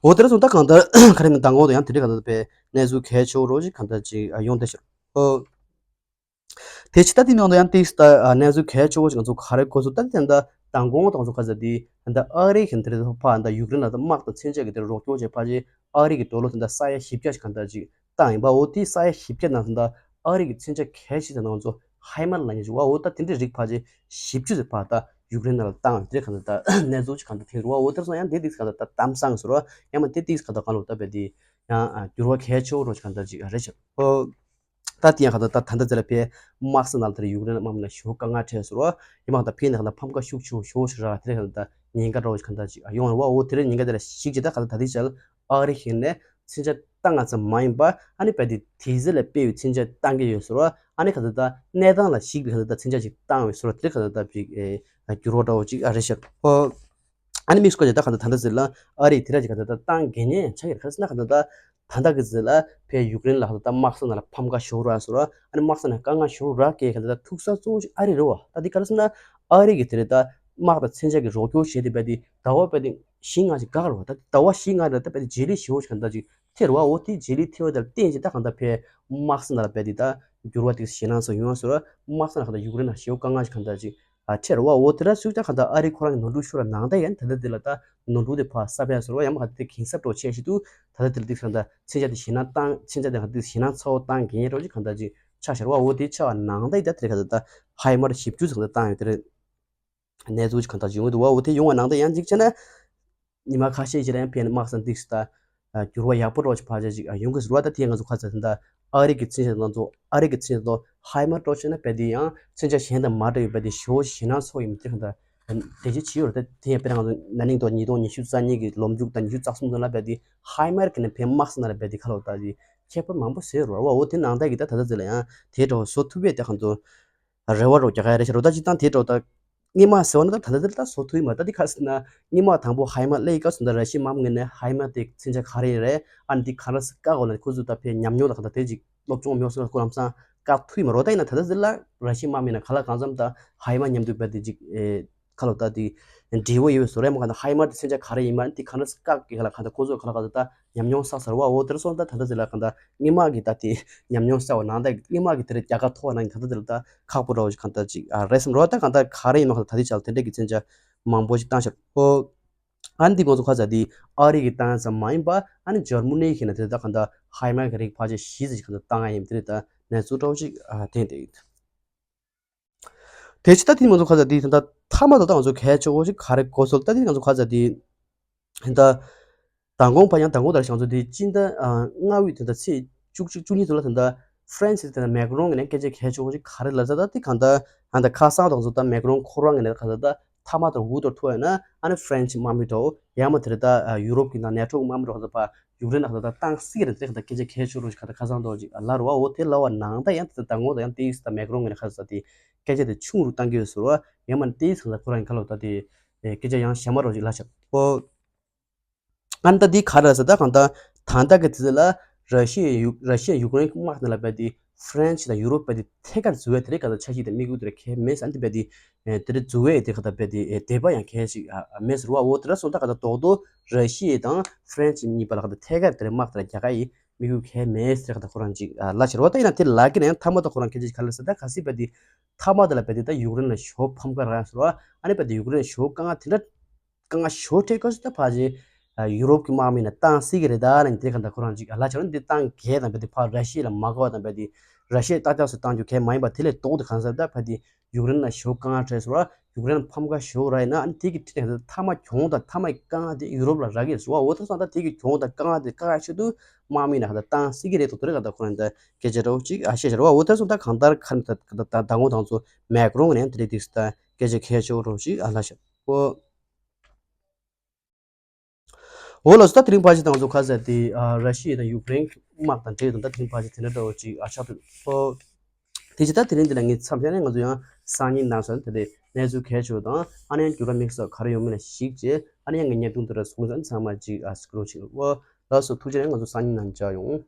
འོ་དེ་ར་སོང་ད་གང་ལྟར་ག་རེ་མིན་མདང་དགོང་དུ་ཡང་དེ་འདྲ་གང་ལྟར་བས་གནས་ཚུལ་གལ་ཆེ་བོ་རོ་ཅིག་གང་ལྟར་ཅིག་ཨ་ཡོང་བསྡད་ཤག་ཨོ། དེ་ཕྱི་ད་དེ་ནང་དུ་ཡང་ཏིག་ད་གནས་ཚུལ་གལ་ཆེ་བོ་ཞིག་ང་ཚོ་ག་རེ་གོ་སོང་ད་དེ་ད་མདང་དགོང་དང་ཚོ་ག་ཟེར་དེ་ད་ཨ་རི་གི་དེ་ཕ་ད་ཡུཀ་རེན་ལ་ད་དམག་དང་མཚོན་ཆ་གི་དེ་རོགས་སྐྱོར་བྱས་ཕ་ཆེ་ཨ་རི་གི་ཌོ་ལར་དེ་ད་ས་ཡ་བཞི་བརྒྱ་ཞིག་གང་ལྟར་ཅིག་བཏང་ཡིན་པ། འོ་དེ་ས་ཡ་བཞི་བརྒྱ་ནང་ད་ཨ་རི་གི་མཚོན་ཆ་གལ་ཆེ་ད་ང་ཚོ་ཧའི་མར་ལ་ཉེ་ཞིག་བ། འོ་ད་དེ་འདྲའི་རིགས་ཕ་ཆེ་བཞི་བཅུ་ཙམ་ཕ་ད་ཡུཀ་རེན་ལ་བཏང་དེ་གང་ལྟར་ད་གནས་ཚུལ་ཞིག་གང་ལྟར་ཐེངས་རུ་བ། འོ་དེར་སོང་ཡང་དེ་ཏིག་གང་ལྟར་ད་གཏམ་བཟང་ཟེར་བ་ཡང་མ་དེ་ཏིག་གང་ལྟར་གང་ལོ་ད་བས་དེ་ཡང་འགྱུར་བ་གལ་ཆེ་བོ་རོ་ཞིག་གང་ལྟར་ཅིག་རེད་ཤག་ད་དེ་ཡང་ག་ད་ད་ད་ལྟ་ཚེ་ལ་ཕའི་དམག་ས་ནང་ལ་དེར་ཡུཀ་རེན་དམག་མི་ལ་ཞེ་པོ་དཀའ་ངལ་འཕྲད་ཟེར་བ། ཡིན་མ་ད་ཕའི་ནང་ལ་ཕམ་ཁ་ཤུགས་ཆེ་བོ་ཞེ་པོ་ཞིག་རག་དེ་རེད་ག་ད་ཉེན་ཁ་འདྲ་བོ་ཞིག་ག་ད་ཅིག་ཡོང་རེད་བ། འོ་དེ་རེད་ཉེན་ཁ་དེ་ལ་ཞིག་ཅིག་ད་ག་ད་ད་དེ་ཆ་ལ་ཨ་རི་ཞིག་ནས་མཚོན་ཆ་བཏང་ང་ཙམ་མ་ཡིན་པ་ཨ་ནི་བས་དེ་དེ་ཚེ་ལ་དཔེ་ཡོད་མཚོན་ཆ་བཏང་གི་ཡོད་ཟེར་བ། ཨ་ནི་ག་ད་ད་གནས་སྟངས་ལ་ཞིག་པའི་ག་ད་ད་མཚོན་ཆ་ཞིག་བཏང་བའི་ཟེར་བ་དེ་རེད་ག་ད་ད་ཅིག་འགྱུར་བ་འདྲ་བོ་ཅིག་ཨ་རེད་ཤག་ཨ་ནི་མིག་སྐོར་ཅིག་ད་ག་ད་ད་ད་ཟེར་ལ་ཨ་རི་དེ་ར་ཅིག་ག་ད་ད་བཏང་གི་ཉེན་ཆགས་ཡོད་ག་ཟེར་ན་ག་ད་ད། ད་ལྟ་གི་ཟེར་ལ་ཕའི་ཡུཀ་རེན་ལ་ཧ་ད་དམག་ས་ནང་ལ་ཕམ་ཁ་ཤོར་ར་སོ་ར། ཨ་ནི་དམག་ས་ནང་དཀའ་ངལ་ཤོར་ར་སྐད་ག་ད་ད་ཐུག་ས་གཙོ་བོ་ཅིག་ཨ་རི་རེད་བ། ད་འདི་ག་རེ་ཟེར་ན་ཨ་རི་གི་དེ་རེད་ད་དམག་དང་མཚོན་ཆ་གི་རོགས་སྐྱོར་བྱས་ཏེ་བས་དེ་ཟླ་བ་བས་དེ་བཞི་ལྔ་ཅིག་འགག་རེད་བ། ད་ཟླ་བ་བཞི་ལྔ་རེད་ད་བས་དེ་རྗེས་ལུས་ཞེ་པོ་ཅིག་ག་ད་ཅིག་ཐེབས་རེད་བ། འོ་དེ་རྗེས་ལུས་ཐེབས་པ་དེ་ལ་བརྟེན་ཅིག་ད་ག་ད་ཕའི་དམག་ས་ནང་ལ་བས་དེ་ད་འགྱུར་བ་དེ་ཞེད་སྣང་ཚོ་ཡོང་བ་སོ་ར། དམག་ས་ནང་ག་ད་ཡུཀ་རེན་ལ་ཞེ་པོ་དཀའ་ངལ་ཅིག་ག་ད་ཅིག་ཨ་ཁྲེར་བ། འོ་དེ་ར་སུས་ཀྱང་གང་ལྟར་ཨ་རི་ཁོ་རང་གི་ནོར་འཁྲུལ་ཤོར་བ་ནང་ལྟར་ཡང་ད་ལྟ་དེ་ལ་ད་ནོར་འཁྲུལ་དེ་ཕར་གསབ་ཡ་ཟེར་བ་ཡང་མ་ག་དེ་གིན་གསབ་འགྲོ་ཆེ་ཞིག་ཏུ་ད་ལྟ་དེ་ལ་དེ་གང་ལྟར་མཚོན་ཆ་དེ་ཞེད་སྣང་བཏང་མཚོན་ཆ་དེ་གང་དེ་ཞེད་སྣང་ཚ་བོ་བཏང་གིན་ཡ་རོ་ཅིག་གང་ལྟར་ཅིག་ཆགས་ཤར་བ། འོ་དེ་ཆགས་པ་ནང་ལྟར་ཡི་ད་དེ་གང་ལྟར་ད་ཧའི་མར་བཞི་བཅུ་ཙམ་ད་བཏང་ཡོད་དེ་རེད། གནས་ཚུལ་ཅིག་གང་ལྟར་ཅིག་ཡོང་གི་འདུག་བ། འོ་དེ་ཡོང་བ་ནང་ལྟར་ཡང་ཅིག་བྱས་ན། ཉི་མ་ཁ་ཤས་ཤིག་ལ་ཡང་ཕན་དམག་ས་འདུག་སེ་ད། འགྱུར་བ་ཡག་པོ་འགྲོ་ཆོག་ཕལ་ཆེར་ཅིག་ཡོང་གི་ཟེར་བ། ད་དེ་ང་ཚོ་ཁ་ཚ་ད་ཨ་རི་གི་མཚོན་ཆ་དང་ཚོ་ཨ་རི་གི་མཚོན་ཆ་དང་ཧའི་མར་འགྲོ་ཆོག་ན་བས་དེ་ཡང་མཚོན་ཆ་གཞན་དང་མ་འདྲ་བའི་བས་དེ་ཞོ་ཞེད་སྣང་ཚོགས་ཡིན་དེ་གང་ལྟར་དེ་ཅི་བྱེད་ཡོད་རེད། ད་དེ་ཡང་དཔེར་ན་ང་ཚོ་ན་ནིང་དང་ཉིས་སྟོང་ཉི་ཤུ་རྩ་གཉིས་ཀྱི་ལོ་མཇུག་དང་ཉི་ཤུ་རྩ་གསུམ་ཙམ་ལ་བས་དེ་ཧའི་མར་གི་ནས་ཕན་དམག་ས་ནང་ལ་བས་དེ་ཁ་ལོ་ད་དེ་ཁྱད་པར་མང་པོ་ཟེར་རོ་བ། འོ་དེ་ནང་ལྟར་གི་ད་ད་ལྟ་ཚེ་ལ་ཡང་དེ་འདྲ་བ་བཟོ་ཐུབ་པས་དེ་གང་ཚོ། རེ་བ་རོ་རྒྱག་ག་རེ་ཞིག་རོ་ད་ཅི་ཏང་དེ་འགྲོ་ད། སྔོན་མ་ཟེར་བ་ན་ད་ད་ལྟ་ད་བཟོ་ཐུབ་ཡི་མ་ད་འདི་ཁ་ཟེར་ན་སྔོན་མ་དང་པོ་ཧའི་མ་སླེབས་སྐབས་སུ་ད་ར་ཤི་མམ་ངོས་ནས་ཧའི་མ་དེ་མཚོན་ཆ་ག་རེ་ཡིན་རེད། ཨ་ནི་འདི་ག་རེ་ཟེར་བཀག་དགོས་ན་ཁོ་ཚོ་ད་ཕའི་ཉམས་མྱོང་དང་ག་ད་དེ་ཅིག་སློབ་སྦྱོང་མྱོང་སོང་ཁོ་ལམ་སང་བཀག་ཐུབ་ཡི་མ་རོ། ད་ཡིན་ན་ད་ད་ཟེར་ལ་ར་ཤི་མམ་ཡིན་ན་ག་ལ་གང་འཚམ་ད་ཧའི་མ་མཉམ་དུ་བས་དེ་ཅིག་ཁ་ལོ་ད་དེ་འབྲས་བུ་ཡོད་བཟོ་རེད་མ་ག་ད་ཧའི་མ་དེ་མཚོན་ཆ་ག་རེ་ཡིན་མ་ཨ་ནི་འདི་ག་རེ་ཟེར་བཀག་གི་ག་ལ་ག་ད་ཁོ་ཚོ་ག་ལ་ག་ད་ད་ཉམས་མྱོང་བསགས་ཚར་བ། འོ་དེར་སོང་ད་ད་ད་ཟེར་ལ་ག་ད་སྔོན་མ་གི་ད་དེ་ཉམས་མྱོང་བསགས་བ་ནང་ད་སྔོན་མ་གི་དེ་རེད་རྒྱལ་ཁ་ཐོབ་པ་ནང་གི་ད་ད་དེ་ལ་ད། ཁག་པོ་འདྲ་བོ་ཞིག་གང་ལྟར་ཅིག་ཨ་རེད་བསམ་རོགས། ད་གང་ལྟར་ག་རེ་ཡིན་ནོ་གང་ལྟར་ད་ལྟའི་ཆར་དེ་འདྲས་ཀྱི་མཚོན་ཆ་མང་པོ་ཞིག་བཏང་ཤག་ཨོ། ཨ་ནི་འདི་ང་ཚོ་ཁ་ཚ་འདི་ཨ་རི་གི་བཏང་ཙམ་མ་ཡིན་པ་ཨ་ནི་འཇར་མ་ནི་ཡིན་ན་དེ་ད་གང་ལྟར་ཧའི་མར་གི་རིགས་ཕལ་ཆེར་བཞི་ཙམ་ཞིག་གང་ལྟར་བཏང་ཡ་ཡིན། དེ་རེད་ད་གནས་ཚུལ་འདྲ་བོ་ཞིག་ཨ་ཐོན་བསྡད་ཡོད། དེ་ཕྱི་ད་འདི་ང་ཚོ་ཁ་ཚ་འདི་ད་ལྟ་མཐའ་མ་ད་ལྟ་ང་ཚོ་གལ་ཆེ་བོ་ཞིག་ག་རེ་གོ་སོང་ད་འདི་ང་ཚོ་ཁ་ཚ་འདི་ད། མདང་དགོང་བ་ཡང་མདང་དགོང་དར་ཞང་ཚོ་དེ་སྤྱི་ཟླ་ལྔ་པའི་དེ་འདྲ་ཚེས་བཅུ་གཅིག་བཅུ་གཉིས་ཚོ་ལ་དེ་འདྲ་ཧྥ་རན་སི་དེ་འདྲ་མེག་རོན་གྱི་ནས་སྐད་ཆ་གལ་ཆེ་བོ་ཞིག་ག་རེ་ལབ་ས་ད་དེ་གང་ལྟར་ཨ་ད་ཁ་སང་དང་ཚོ་ད་མེག་རོན་ཁོ་རང་གི་ནས་གང་ལྟར་ད་མཐའ་མ་དང་འུ་ཐུག་ཐུག་ཡོད་ན་ཨ་ནི་ཧྥ་རན་སི་དམག་མི་འདྲ་བོ་ཡང་མ་དེ་རེད་ད་ཡུ་རོབ་ཀྱི་ནང་ནེ་ཊོ་དམག་མི་འདྲ་བོ་གང་ལྟར་ཕ་ཡུཀ་རེན་ལ་གང་ལྟར་བཏང་སྲིད་རེད། དེ་གང་ལྟར་སྐད་ཆ་གལ་ཆེ་བོ་ཞིག་གང་ལྟར་ཁ་སང་འདྲ་བོ་ཞིག་ལབ་རེད་བ། འོ་དེ་ལབ་པ་ནང་ད་ཡང་དེ་ད་མདང་དགོང་ད་ཡང་དེ་ད་མེག་རོན་གྱི་ནས་གང་ལྟར་དེ་སྐད་ཆ་དེ་ཆུང་རུ་བཏང་གི་ཡོད་ཟེར་བ་ཡང་མ་དེ་གང་ལྟར་ཁོ་རང་གི་ཁ་ལོ་ད་དེ་སྐད་ཆ་ཡང་ཞན་མ་འདྲ་བོ་ཞིག་ལབ་ཤག་ཨོ། ཨ་ནི་ད་འདི་ག་རེ་ཟེར་ད་གང་ལྟར་ད་ལྟ་གི་དུས་ཚོད་ལ་ར་ཤི་ཡ་ཡུ་ར་ཤི་ཡ་ཡུཀ་རེན་དམག་དེ་ལ་རྦད་དེ་ཧྥ་རན་སི་དང་ཡུ་རོབ་རྦད་དེ་ཐད་ཀར་འཛུལ་བའི་དེ་རིང་གང་ལྟར་འཆར་གཞི་དེ་དམིགས་ཡུལ་དེ་རེད་གལ་མེད་ཟེར། ཨ་ནི་དེ་རྦད་དེ་དེ་རེད་འཛུལ་བའི་དེ་གང་ལྟར་རྦད་དེ་དད་པ་ཡང་གལ་ཞིག་མེད་ཟེར་བ། འོ་དེ་འདྲ་སོང་ད་གང་ལྟར་རྡོག་རྡོག་ར་ཤི་ཡ་དང་ཧྥ་རན་སི་གཉིས་བར་ལ་གང་ལྟར་ཐད་ཀར་དེ་རིང་དམག་དེ་ལ་རྒྱག་ག་ཡི་དམིགས་ཡུལ་གལ་མེད་ཟེར་གང་ལྟར་ཁོ་རང་ཅིག་ལབ་བྱས་རེད་བ། ད་ཡིན་ན་དེ་ལབ་ཀྱི་ན་ཡང་མཐའ་མ་ད་ཁོ་རང་སྐད་ཆ་ག་རེ་ཟེར་ད་གལ་སྲིད་རྦད་དེ་མཐའ་མ་དེ་ལ་རྦད་དེ་ད་ཡུཀ་རེན་ལ་ཞོ་ཕམ་ཁ་རག་ཟེར་བ། ཨ་ནི་རྦད་དེ་ཡུཀ་རེན་ལ་ཞོ་དཀའ་ངལ་དེ་འདྲ་དཀའ་ངལ་ཞོ་འཕྲད་སྐབས་སུ་ད་ཕལ་ཆེར་ཡུ་རོབ་ཀྱི་དམག་མི་ནས་བཏང་སྲིད་ཀྱི་རེད་ད་ལབ་ནས་དེ་གང་ལྟར་ཁོ་རང་ཅིག་ལབ་བྱས་རེད། འདི་བཏང་གལ་དང་རྦད་དེ་ཕར་ར་ཤི་ཡ་ལ་མ་དགའ་བ་དང་རྦད་དེ་ར་ཤི་ཡ་ཏག་ཏག་སུ་བཏང་རྒྱུ་གལ་མ་ཡིན་པ་དེ་ལས་ལྡོག་སྟེ་གང་ཟེར་ད་ཕར་དེ་ཡུཀ་རེན་ལ་ཞོ་དཀའ་ངལ་འཕྲད་ཟེར་བ། ཡུཀ་རེན་ལ་ཕམ་ཁ་ཞོ་རག་ཡིན་ན་ཨ་ནི་དེ་གི་འཕྲིན་ལས་མཐའ་མ་གྱོང་དང་མཐའ་མ་གི་དཀའ་ངལ་དེ་ཡུ་རོབ་ལ་རག་གི་རེད་ཟེར་བ། འོ་ད་སོང་ད་དེ་གི་གྱོང་དང་དཀའ་ངལ་དེ་བཀག་ཆེད་དུ་དམག་མི་ནས་གང་ལྟར་བཏང་སྲིད་ཀྱི་རེད་འདུག་དེ་རེད་གང་ལྟར་ཁོ་རང་ད་སྐད་ཆ་འདྲ་བོ་ཅིག་ཨ་བཤད་བྱས་རེད་བ། འོ་ད་སོང་ད་གང་ལྟར་ཁ་ད་ད་ད་ངོ་དང་ཚོ་མེག་རོང་ནས་དེ་རེད་འདུག་ད་སྐད་ཆ་གལ་ཆེ་བོ་འདྲ་བོ་ཅིག་ཨ་ལབ་བྱས། འོ། འོ་ལགས་སོ། ད་དེ་རིང་ཕལ་ཆེར་ང་ཚོ་ག་རེ་ཟེར་དེ་ཨ་ར་ཤི་ཡ་དང་ཡུཀ་རེན་དམག་དང་འབྲེལ་དུ་ད་དེ་རིང་ཕལ་ཆེར་དེ་འདྲ་འདྲ་བོ་ཅིག་ཨ་ཆགས་འདུག་སོ། དེ་བྱས་ད་དེ་རིང་འདི་ལ་ངས་མཚམས་བཞག་ནས་ང་ཚོ་ཡང་སང་ཉིན་གནངས་ཚེ་དེ་འདྲའི་གནས་ཚུལ་གལ་ཆེ་བ་དང་ཨ་ནི་ཡང་འགྱུར་བ་དམིགས་བསལ་ག་རེ་ཡོང་མིན་ལ་གཞིགས་བྱས་ཨ་ནི་ཡང་ངས་བརྙན་ཐུང་དེ་འདྲ་བཟོ་ཚར་ཚང་མ་ཅིག་ཨ་སྐུ་རོགས་བྱེད། འོ་ལགས་སོ། ཐུགས་རྗེ་ཆེ། ང་ཚོ་སང་ཉིན་ནང་མཇལ་ཡོང་།